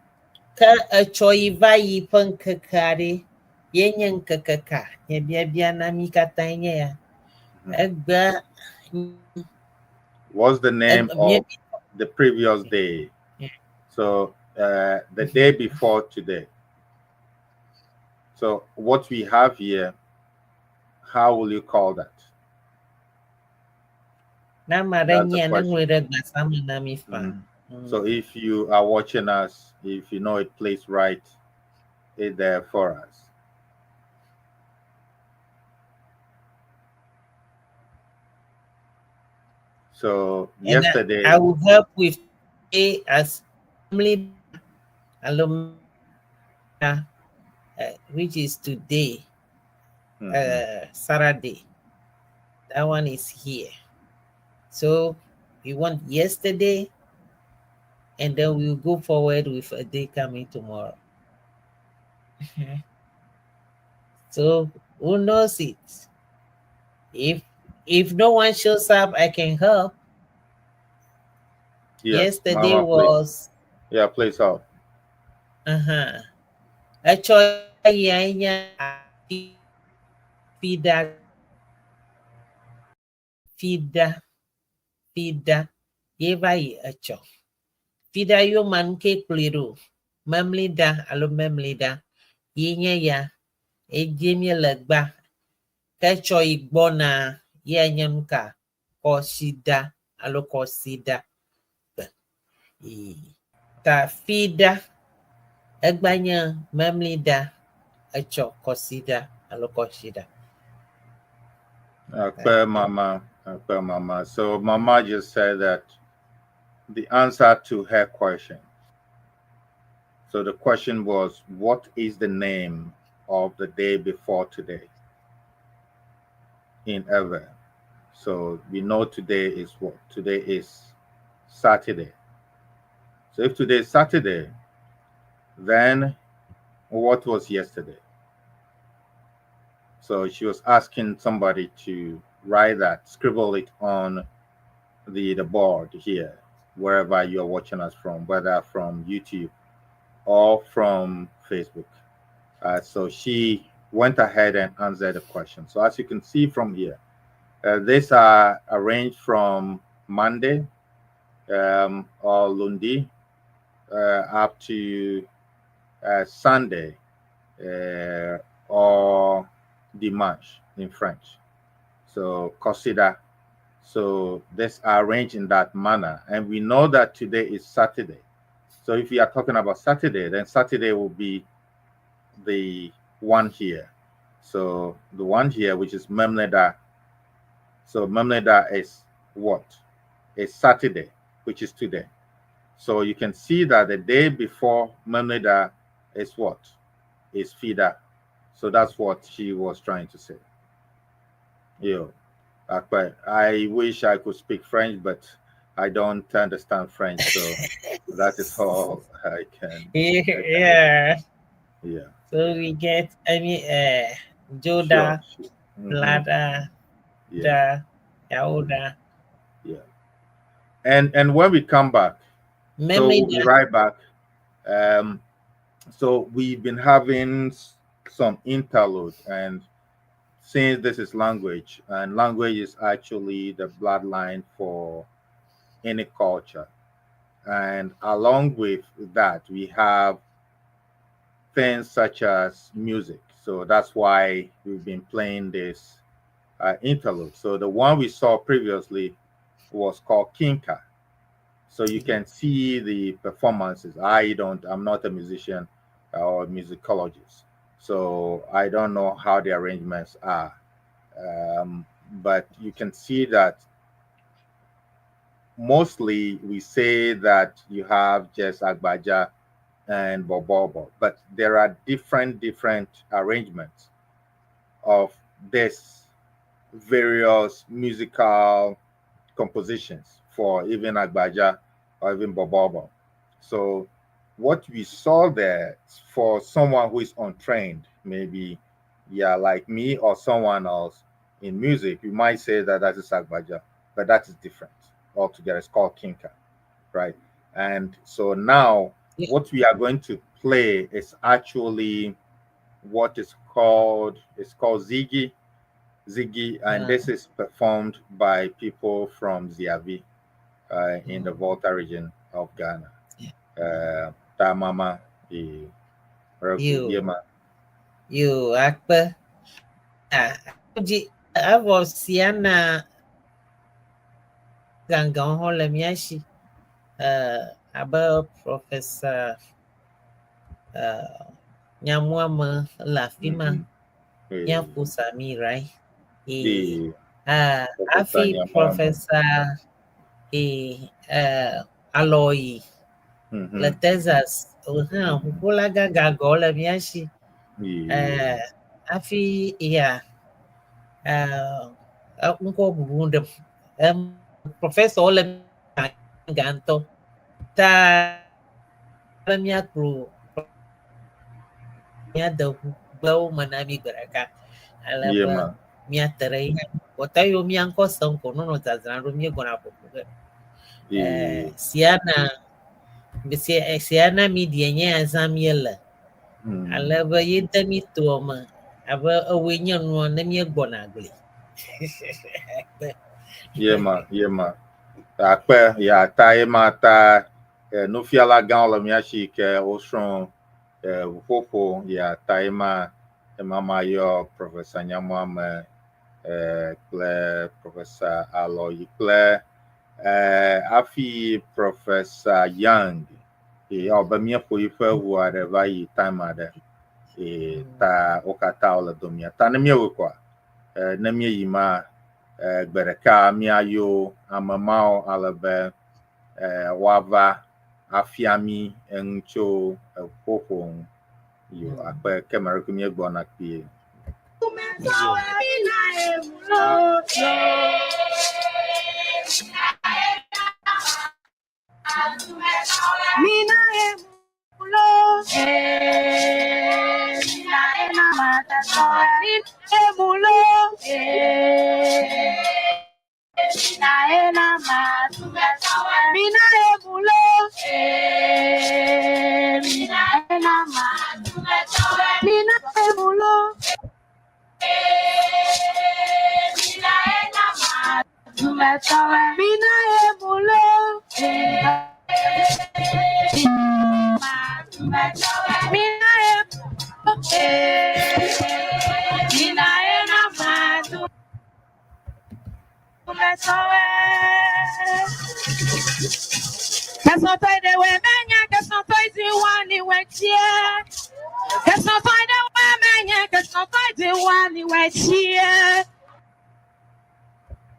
ke etsɔ yi va yi ƒe ŋkeke aɖe ye nye ŋkeke ka? Nye biabia na mí katã nye ya. Egbe What's the name of the previous day? Yeah. So the day before today. So what we have here, how will you call that? Na ame aɖe That's the nyia ne question. ŋlɔe ɖe gbasa me na mi faa. So if you are watching us, if you know it, please write it there for us. So And yesterday, I will help with A as family alumna, which is today, Saturday. That one is here. So we want yesterday, and then we'll go forward with a day coming tomorrow. So who knows it? If no one shows up, I can help. Yeah, Yesterday Mama, please. was Yeah, please help. Etsɔ yae nye Fida Fida Fida ye va yi etsɔ. Fida yoma nu ke kplɔe ɖo. Memlida alo memlida ye nye ya. Edze míele gba. Ke etsɔ yi gbɔna ye nye nu ka? Kɔsida alo kɔsida. Ta Fida egba nye memlida etsɔ kɔsida alo kɔsida. Akpe Mama, Akpe Mama. So Mama just said that the answer to her question. So the question was, what is the name of the day before today in Ewe? So we know today is what? Today is Saturday. So if today is Saturday, then what was yesterday? So she was asking somebody to write that, scribble it on the board here, wherever you're watching us from, whether from YouTube or from Facebook. So she went ahead and answered the question. So as you can see from here, these are arranged from Monday or Lundi up to Sunday or Dimanche in French. So Kɔsiɖa. So this are arranged in that manner. And we know that today is Saturday. So if we are talking about Saturday, then Saturday will be the one here. So the one here, which is Memleda. So Memleda is what? It's Saturday, which is today. So you can see that the day before Memleda is what? Is Fida. So that's what she was trying to say. Yo, Akpe, I wish I could speak French, but I don't understand French, so that is all I can. Yeah. Yeah. So we get, I mean, Joda, Sure. Mhm. Lada, Yeah. Da, Yaoda. Yeah. And when we come back, so we'll be Memlida. right back. So we've been having some interlude, and Since this is language, and language is actually the bloodline for any culture. And along with that, we have things such as music. So that's why we've been playing this interlude. So the one we saw previously was called Kinka. So you can see the performances. I'm not a musician or musicologist, so I don't know how the arrangements are. But you can see that mostly we say that you have just Agbaja and Bobobo, but there are different arrangements of this various musical compositions for even Agbaja or even Bobobo. So what we saw there for someone who is untrained, maybe, yeah, like me or someone else in music, you might say that that is Agbaja, but that is different altogether. It's called Kinka, right? And so now what we are going to play is actually what is called, it's called Ziggy, and this is performed by people from Ziavi in the Volta region of Ghana. Tamama, You, you, akpe. Evɔ Siana gãgãwo hã le mía si abe Professor Nyamuame le afi ma. Míaƒo Sami, right? Hafi Professor Aloyi le Texas hã ʋuƒola gãgãgãwo le mía si. Hafi ya ŋkɔ bubu ɖem. Professor le gã ŋutɔ. Ta be míakplɔ míade ʋugbewo me na mí gbe ɖeka. Ale be míate ɖe ye. Kpɔtɔ yiwo mía ŋkɔ sem ko nɔnɔ dzadzram ɖo míegbɔna ƒoƒo ge. Siana media nye ya zãm míele. Ale be ye de mí toa me abe ewoe nye nua ne míegbɔna gli. Yema. Akpe ya ta yema ta nufiala gãwo le mía si ke wosrɔ̃ ʋuƒoƒo ya ta yema ema ma yɔ Professor Nyamuame kple Professor Aloyi kple hafi Professor Young ewɔ be míeƒo yiƒe ʋu aɖe va yi time aɖe ta wo katã wole domia. Ta ne míewɔe koa ne míeyi ma gbe ɖeka míayɔ ame mawo ale be woava afia mí enu tso ʋuƒoƒo ŋu. Yo akpe ke me ɖe míegbɔna kpuie. Mina emulo, mina emulo, mina emulo, mina emulo. Mina emulo, mina mina enamado.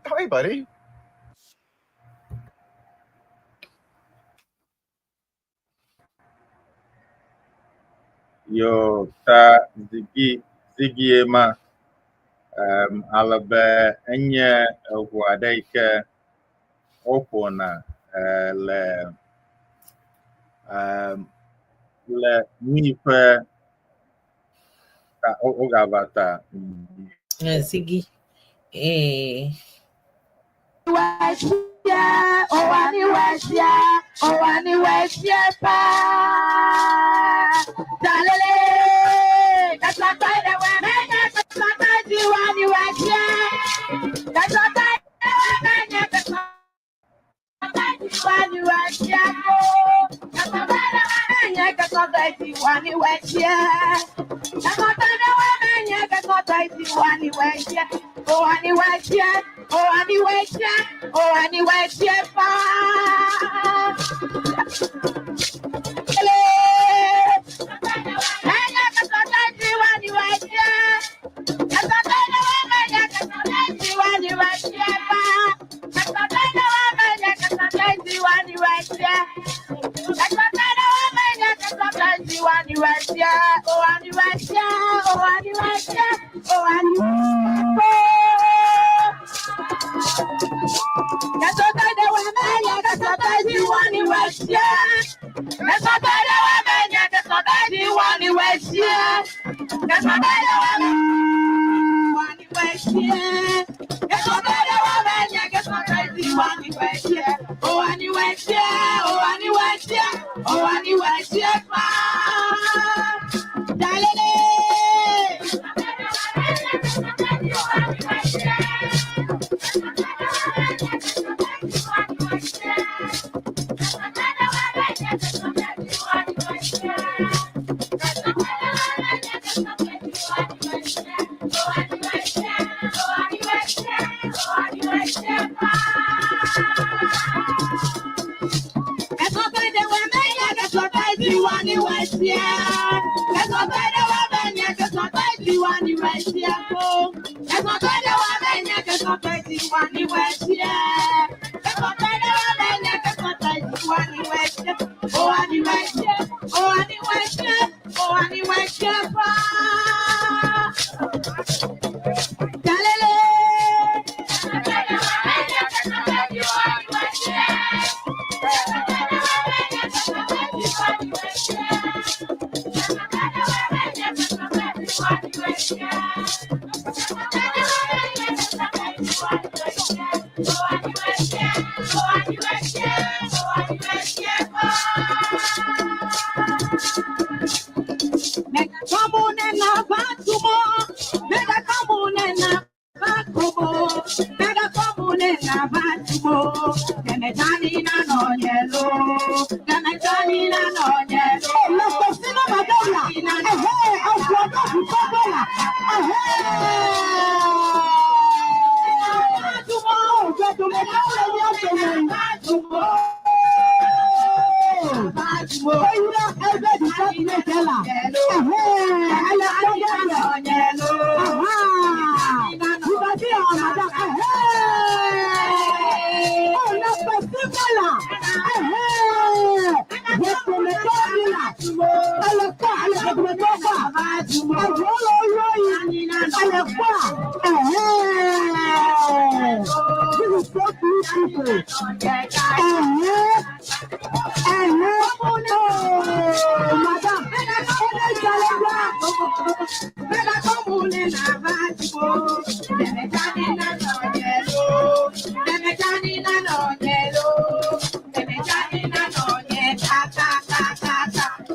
Hey, buddy. Yo ta Ziggy Ziggy ema ale be enye eʋu aɖe yi ke woƒona le mi ƒe wogava ta. Ziggy.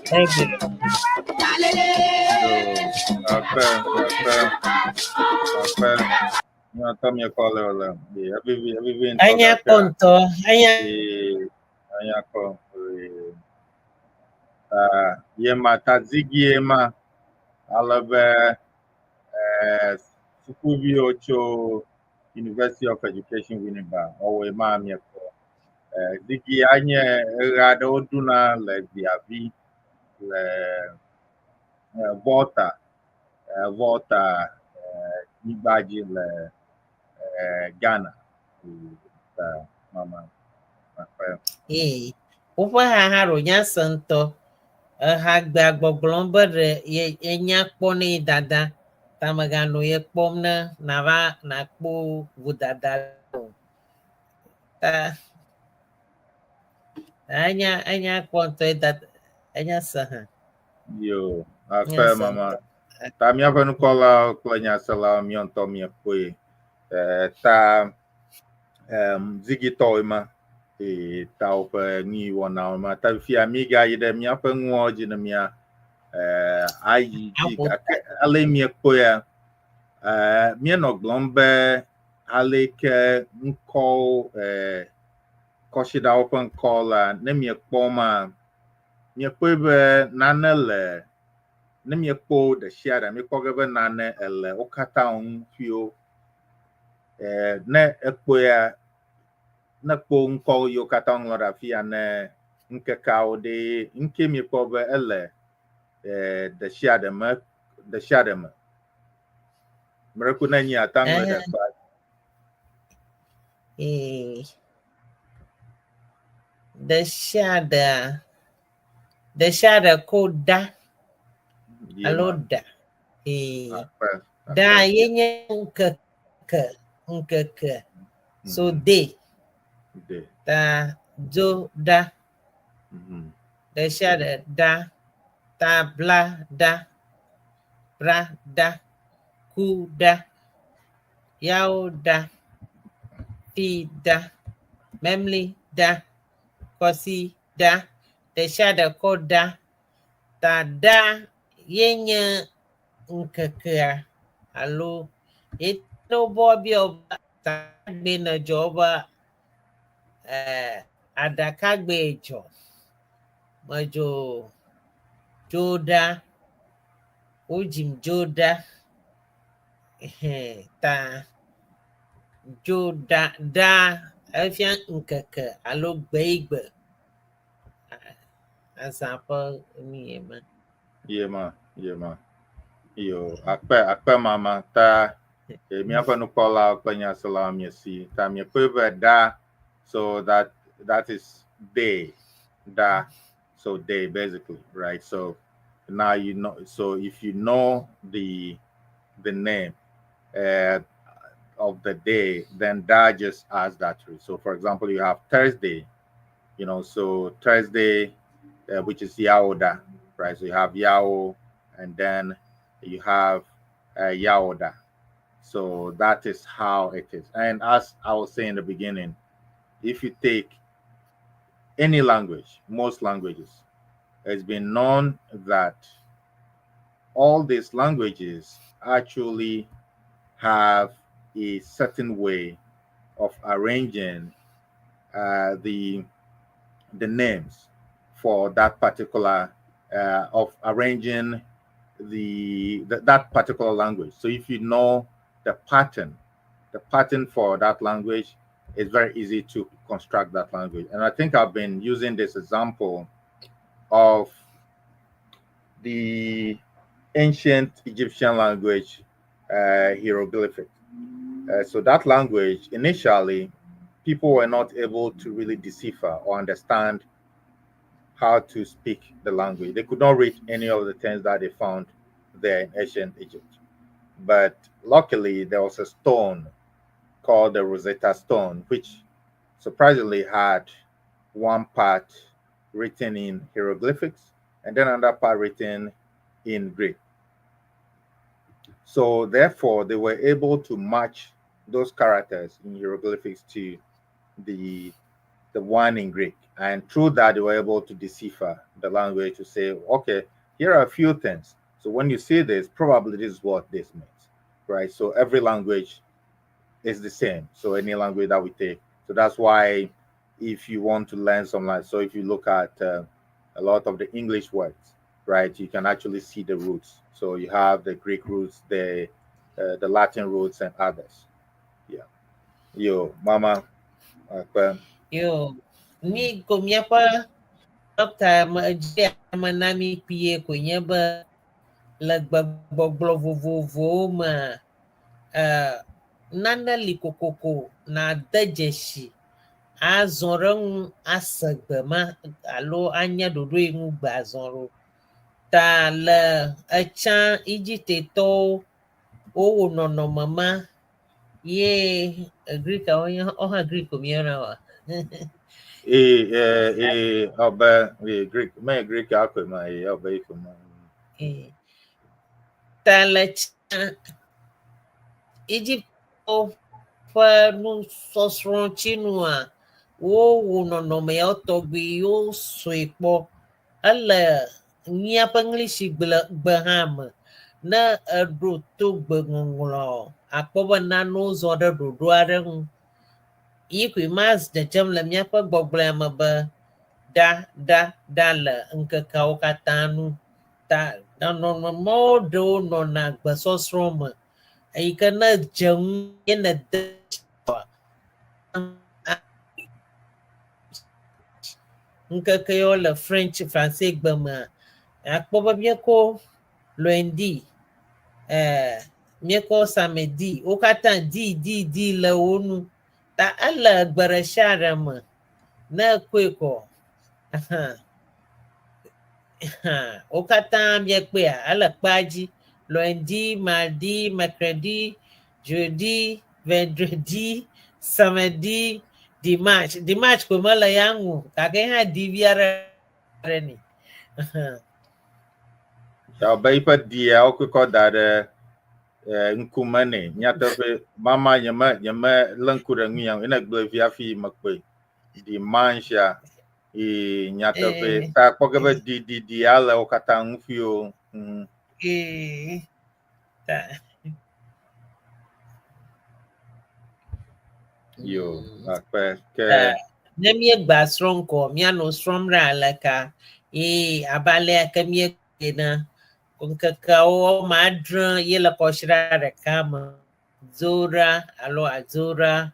Thank you. Akpe, akpe, akpe. Míatɔ miekɔ le o le. Evivi, evivi ŋutɔ Anya gake kpɔ ŋutɔ. Anya ee, anya kpɔ. Ee, ta yema tadzigie ma ale be ee, sukuviwo tso University of Education Winneba wɔwɔe ma miekpɔ. Ee, zigi anye eɣe aɖewo ɖuna le Gbiavi le Volta, Volta nyigba dzi le Ghana. Ta mama akpe. Ee, woƒe ha hã ɖo nya se ŋutɔ. Eha gbea gbɔgblɔm be ɖe ye enya kpɔ ne ye dada. Ta meganɔ ye kpɔm ne nava nakpɔ vodada o. Ta enya enya kpɔ ŋutɔ ye dada enya se hã. Yo, Enya akpe se mama. ŋutɔ. Ta míaƒe nukpɔlawo kple nyaselawo míawo ŋutɔ míekpɔe. Ta zigitɔwoe ma. Ee, ta woƒe nuyiwɔnawo ma. Ta fifia mígayi ɖe míaƒe nuawo dzi ne mía ayi dzi Aƒo gake ale míekpɔea, Míenɔ gblɔm be aleke ŋkɔwo kɔsiɖawo ƒe ŋkɔ la, ne miekpɔ ma, miekpɔe be nane le ne miekpɔ ɖe sia ɖe miekpɔ ge be nane ele wo katã ŋu ƒio. Ne ekpɔea, ne kpɔ ŋkɔ yiwo katã woŋlɔ ɖe afi ya ne ŋkekeawo ɖe ŋke miekpɔ be ele ɖe sia ɖe me ɖe sia ɖe me. Mreku ne nyi ata ŋlɔe ɖe kpa. Ee. Ɖe sia ɖea, ɖe sia ɖe ko ɖa alo ɖa. Ee. Ɖa ye nye ŋkeke, ŋkeke. So day. Ta dzo ɖa. Ɖe sia ɖe ɖa. Ta bla ɖa. Bra ɖa. Ku ɖa. Yawo ɖa. Fi ɖa. Memli ɖa. Kɔsi ɖa. Ɖe sia ɖe kɔ ɖa. Ta ɖa ye nye ŋkekea alo ye ne wobɔ biɔ be tagbe ne dzɔ be aɖakagbe dzɔ. Medzo dzo ɖa. Wodzim dzo ɖa. Ta dzo ɖa ɖa efia ŋkeke alo gbe yi gbe. Azã ƒe nu ye ma. Ye ma, ye ma. Yo, akpe, akpe mama ta míaƒe nukpɔlawo kple nyaselawo miesi ta miekpɔe be ɖa so that is day da so day basically, right? So now you know. So if you know the name of the day, then that just adds that to it. So for example, you have Thursday, so Thursday, which is Yaoda, right? So you have Yao, and then you have Yaoda. So that is how it is. And as I was saying in the beginning, if you take any language, most languages, it's been known that all these languages actually have a certain way of arranging the names for that particular of arranging the that particular language. So if you know the pattern for that language, it's very easy to construct that language. And I think I've been using this example of the ancient Egyptian language, hieroglyphic. So that language, initially, people were not able to really decipher or understand how to speak the language. They could not read any of the things that they found there in ancient Egypt. But luckily, there was a stone called the Rosetta Stone, which surprisingly had one part written in hieroglyphics and then another part written in Greek. So therefore, they were able to match those characters in hieroglyphics to the one in Greek. And through that, they were able to decipher the language to say, okay, here are a few things. So when you see this, probably this is what this means, right? So every language is the same. So any language that we take. So that's why if you want to learn some like, so if you look at a lot of the English words, right, you can actually see the roots. So you have the Greek roots, the Latin roots, and others. Yeah. Yo, mama. Yo, mi ko míaƒe dɔkta me edzi ame na mi kpuie koe nye be le gbegbɔgblɔ vovovowo me nane li kokoko na de dzesi azɔ ɖe ŋu ase gbe ma alo anya ɖoɖo yi ŋu gbe azɔ ɖo. Ta le etsã Egiptetɔwo wowɔ nɔnɔme ma ye Greekawo nye wohã Greek ko míeyɔna oa? Ee, ɔbɛ ee Greek mɛ Greek akɔ ma ee ɔbɛ yi ko ma. Ta le tsã Egyptɔwo ƒe nusɔsrɔ̃ tsinua wowɔ nɔnɔme yawo tɔgbi wosɔe kpɔ. Ele míaƒe English gbe hã me. Ne eɖo to gbeŋɔŋlɔ akpɔ be nanewo zɔ ɖe ɖoɖo aɖe ŋu. Yi koe ma dzedzem le míaƒe gbɔgblɔea me be ɖa ɖa ɖa le ŋkekeawo katã nu. Ta nɔnɔme mawo ɖewo nɔna gbesɔsrɔ̃ me eyi ke ne dze ŋu ye nède ŋkeke yawo le French Français gbe mea, akpɔ be míekɔ lundi, eh, míekɔ samedi, wo katã di di di le wo nu. Ta ele gbe ɖe sia ɖe me. Ne ekɔe kɔ, wo katã míekpɔea, ele kpea dzi. Lundi, mardi, mercredi, jeudi, vendredi, samedi, dimanche. Dimanche koe mele ya ŋu o, gake hã di vi aɖe ɖe nɛ. Ya be yiƒe dia wokɔ da ɖe ŋkume nɛ. Nyateƒe mama nyeme nyeme lé ŋku ɖe nu ya ŋu. Ene gblɔe vi hafi mekpɔe. Dimanche ya ee nyateƒe ta kpɔ ge be di di di ya le wo katã ŋu fi o. Ee. Ta. Yo, akpe ke. Ne míegba srɔ̃ ŋkɔ, míanɔ srɔ̃m ɖe aleka ye abe alea ke míena ŋkekeawo woame adre ye le kɔsiɖa ɖeka me. Dzoɖa alo adzoɖa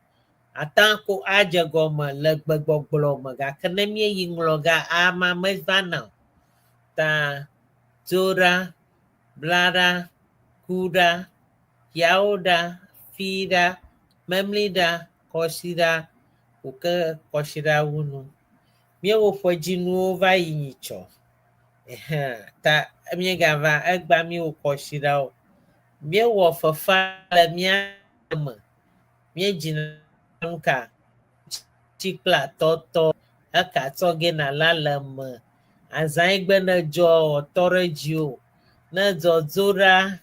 ate ko adze gɔme le gbegbɔgblɔ me gake ne míeyi ŋlɔ ga ama mevana o. Ta dzoɖa, blaɖa, kuɖa, yawoɖa, fiɖa, memliɖa, kɔsiɖa, wòke kɔsiɖa wu nu. Míewɔ ƒe dzinuwo va yi nyitsɔ. Ehẽ, ta míegava egbea míewɔ kɔsiɖawo. Míewɔ fefe le mía me. Míedzina nu ka tsi kple atɔtɔ, eka tsɔ ge nàla le eme. Azã yi gbe nèdzɔ wòtɔ ɖe dziwò. Ne edzɔ dzo ɖa,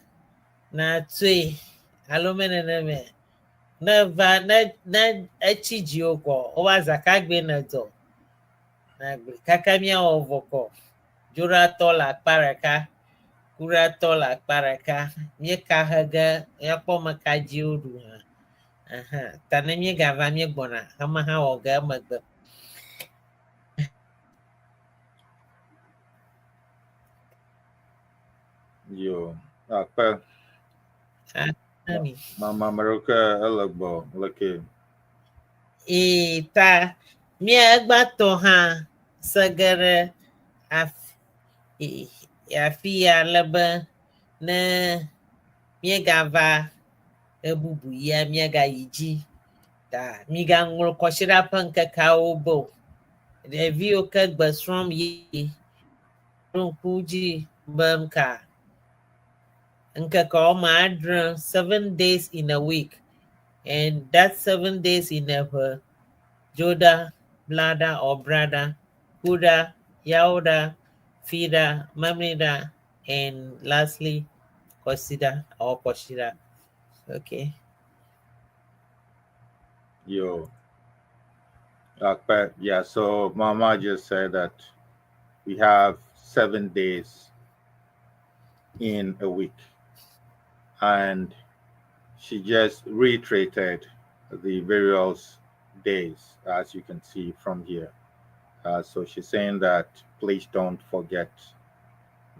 nàtɔe alo meneneme. Ne eva ne ne etsi dziwò kɔ wobe azã ka gbee nèdzɔ. Nàgblɔe kaka míawɔ vɔ kɔ. Dzoɖatɔ le akpa ɖeka, kuɖatɔ le akpa ɖeka. Míeka he ge míakpɔ ame ka dzi woɖu hã. Aha ta ne míegava míegbɔna ema hã wɔ ge emegbe. Yo, akpe. Ami. Mama ame ɖewo ke ele gbɔ leke. Ee, ta mía egbãtɔ hã se ge ɖe afi afi ya ale be ne míegava ebubu ya míagayi dzi. Ta migaŋlɔ kɔsiɖa ƒe ŋkekeawo be o. Ɖeviwo ke gbe srɔ̃m yeye ɖo ŋku dzi be nuka ŋkeke woame adre, seven days in a week and that seven days in a ƒe Dzoɖa, Blaɖa or Braɖa, Kuɖa, Yawoɖa, Fiɖa, Memliɖa and lastly Kɔsiɖa or Kɔsiɖa. Okay. Yo. But yeah, so Mama just said that we have 7 days in a week. And she just reiterated the various days, as you can see from here. So she's saying that please don't forget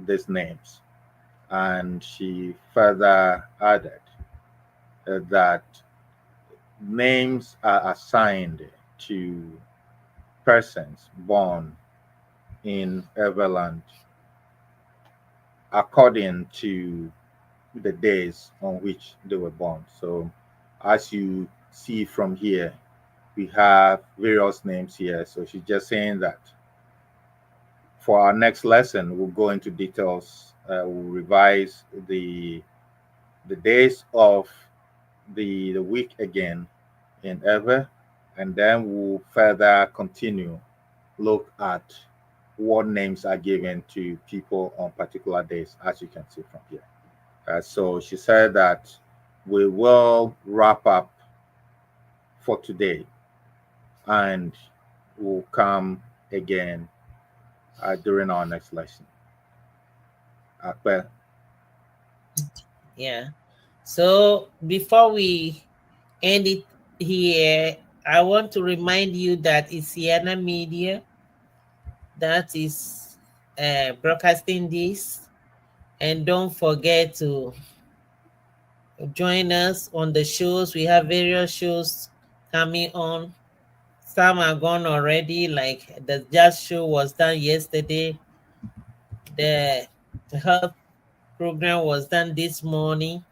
these names. And she further added that names are assigned to persons born in Everland according to the days on which they were born. So, as you see from here, we have various names here. So, she's just saying that for our next lesson, we'll go into details. We'll revise the days of the week again in Ewe, and then we'll further continue look at what names are given to people on particular days, as you can see from here. So she said that we will wrap up for today and we'll come again during our next lesson. Akpe. Yeah. So before we end it here, I want to remind you that it's Ceana Media that is broadcasting this. And don't forget to join us on the shows. We have various shows coming on. Some are gone already, like the jazz show was done yesterday. The health program was done this morning.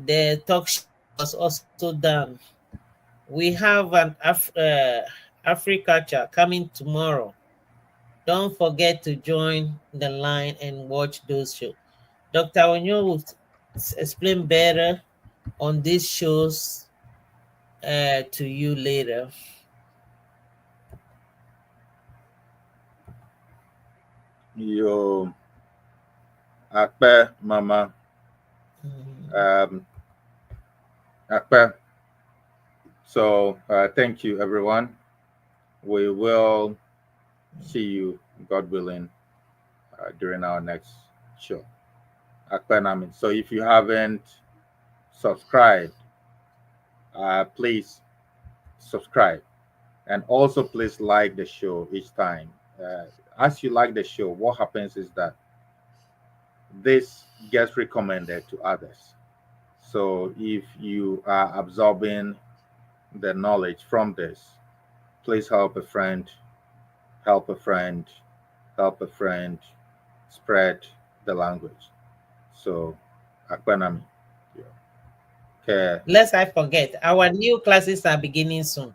The talk show was also done. We have an Africulture coming tomorrow. Don't forget to join the line and watch those shows. Dr. Onyo will explain better on these shows to you later. Yo, akpe mama. Akpe. So thank you, everyone. We will see you, God willing, during our next show. Akpe nami. So if you haven't subscribed, please subscribe, and also please like the show each time. As you like the show, what happens is that this gets recommended to others. So if you are absorbing the knowledge from this, please help a friend, help a friend, help a friend, spread the language. So, Akpe nami. Yeah. Okay. Lest I forget, our new classes are beginning soon.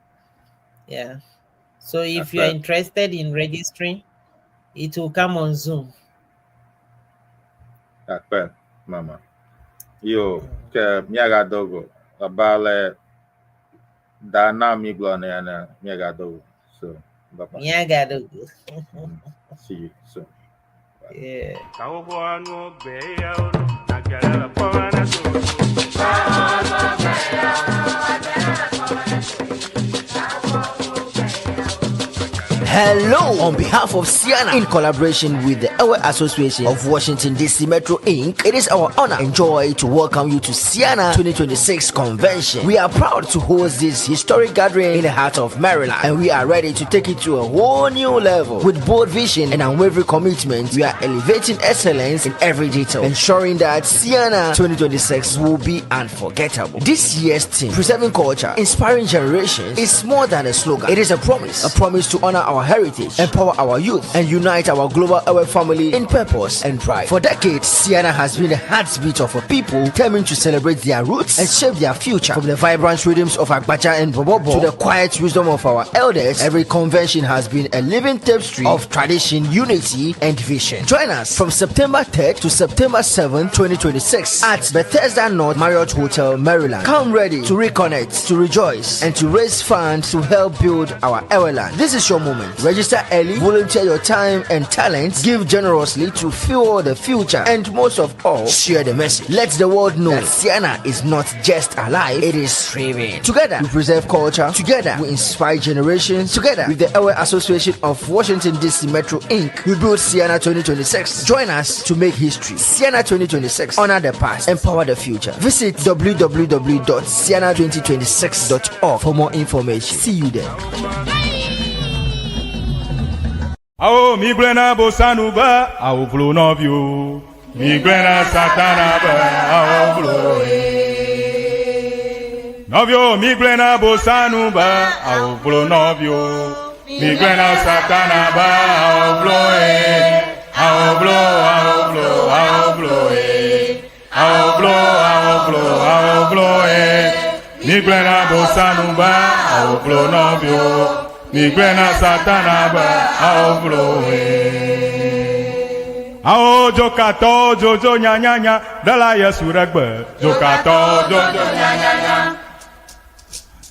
Yeah. So if you're interested in registering, it will come on Zoom. Akpe, mama. Yo, ke miagadogo. Abale da na mi gblɔ ne na miagadogo. So, bye bye. Miagadogo. See you soon. Bye. Yeah. Hello! On behalf of Ceana, in collaboration with the Ewe Association of Washington DC Metro Inc., it is our honor and joy to welcome you to Ceana 2026 Convention. We are proud to host this historic gathering in the heart of Maryland, and we are ready to take it to a whole new level. With bold vision and unwavering commitment, we are elevating excellence in every detail, ensuring that Ceana 2026 will be unforgettable. This year's theme, Preserving Culture, Inspiring Generations, is more than a slogan. It is a promise to honor our heritage, empower our youth, and unite our global Ewe family in purpose and pride. For decades, Ceana has been the heartbeat of a people determined to celebrate their roots and shape their future. From the vibrant rhythms of Agbadza and Bobobo to the quiet wisdom of our elders, every convention has been a living tapestry of tradition, unity, and vision. Join us from September 3rd to September 7th, 2026 at Bethesda North Marriott Hotel, Maryland. Come ready to reconnect, to rejoice, and to raise funds to help build our Ewe land. This is your moment. Register early, volunteer your time and talents, give generously to fuel the future, and most of all, share the message. Let the world know that Ceana is not just alive, it is thriving. Together, we preserve culture. Together, we inspire generations. Together, with the Ewe Association of Washington DC Metro Inc., we build Ceana 2026. Join us to make history. Ceana 2026. Honor the past, empower the future. Visit www.ceana2026.org for more information. See you there. Awo mi gblẽ na bosanu be awo vlo nɔviwo. Mi gblẽ na satana be awo vlo ye. Nɔviwo mi gblẽ na bosanu be awo vlo nɔviwo. Mi gblẽ na satana be awo vlo ye. Awo vlo awo vlo awo vlo ye. Awo vlo awo vlo awo vlo ye. Mi gblẽ na bosanu be awo vlo nɔviwo. Mi gblẽ na satana be awo vlo ye. Awo dzokatɔ dzodzo nyanyanya ɖela Yesu ɖe gbe. Dzokatɔ dzodzo nyanyanya.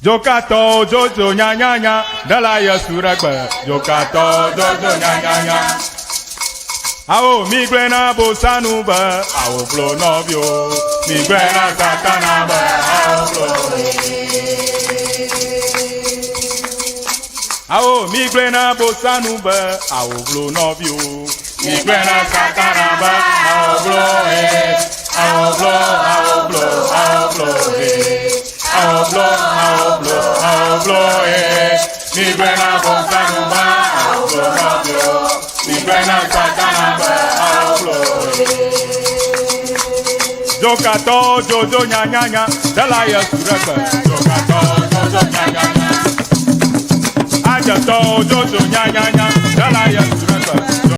Dzokatɔ dzodzo nyanyanya ɖela Yesu ɖe gbe. Dzokatɔ dzodzo nyanyanya. Awo mi gblẽ na bosanu be awo vlo nɔviwo. Mi gblẽ na satana be awo vlo ye. Awo mi gblẽ na bosanu be awo vlo nɔviwo. Mi gblẽ na satana be awo vlo ye. Migblɔe na Bonsanu be awoblo nɔviwo. Migblɔe na Satana be awoblo. Dzokatɔwo dzodzo nyanyanya, ɖela Yesu ɖe gbe. Dzokatɔwo dzodzo nyanyanya. Adzetɔwo dzodzo nyanyanya, ɖela Yesu.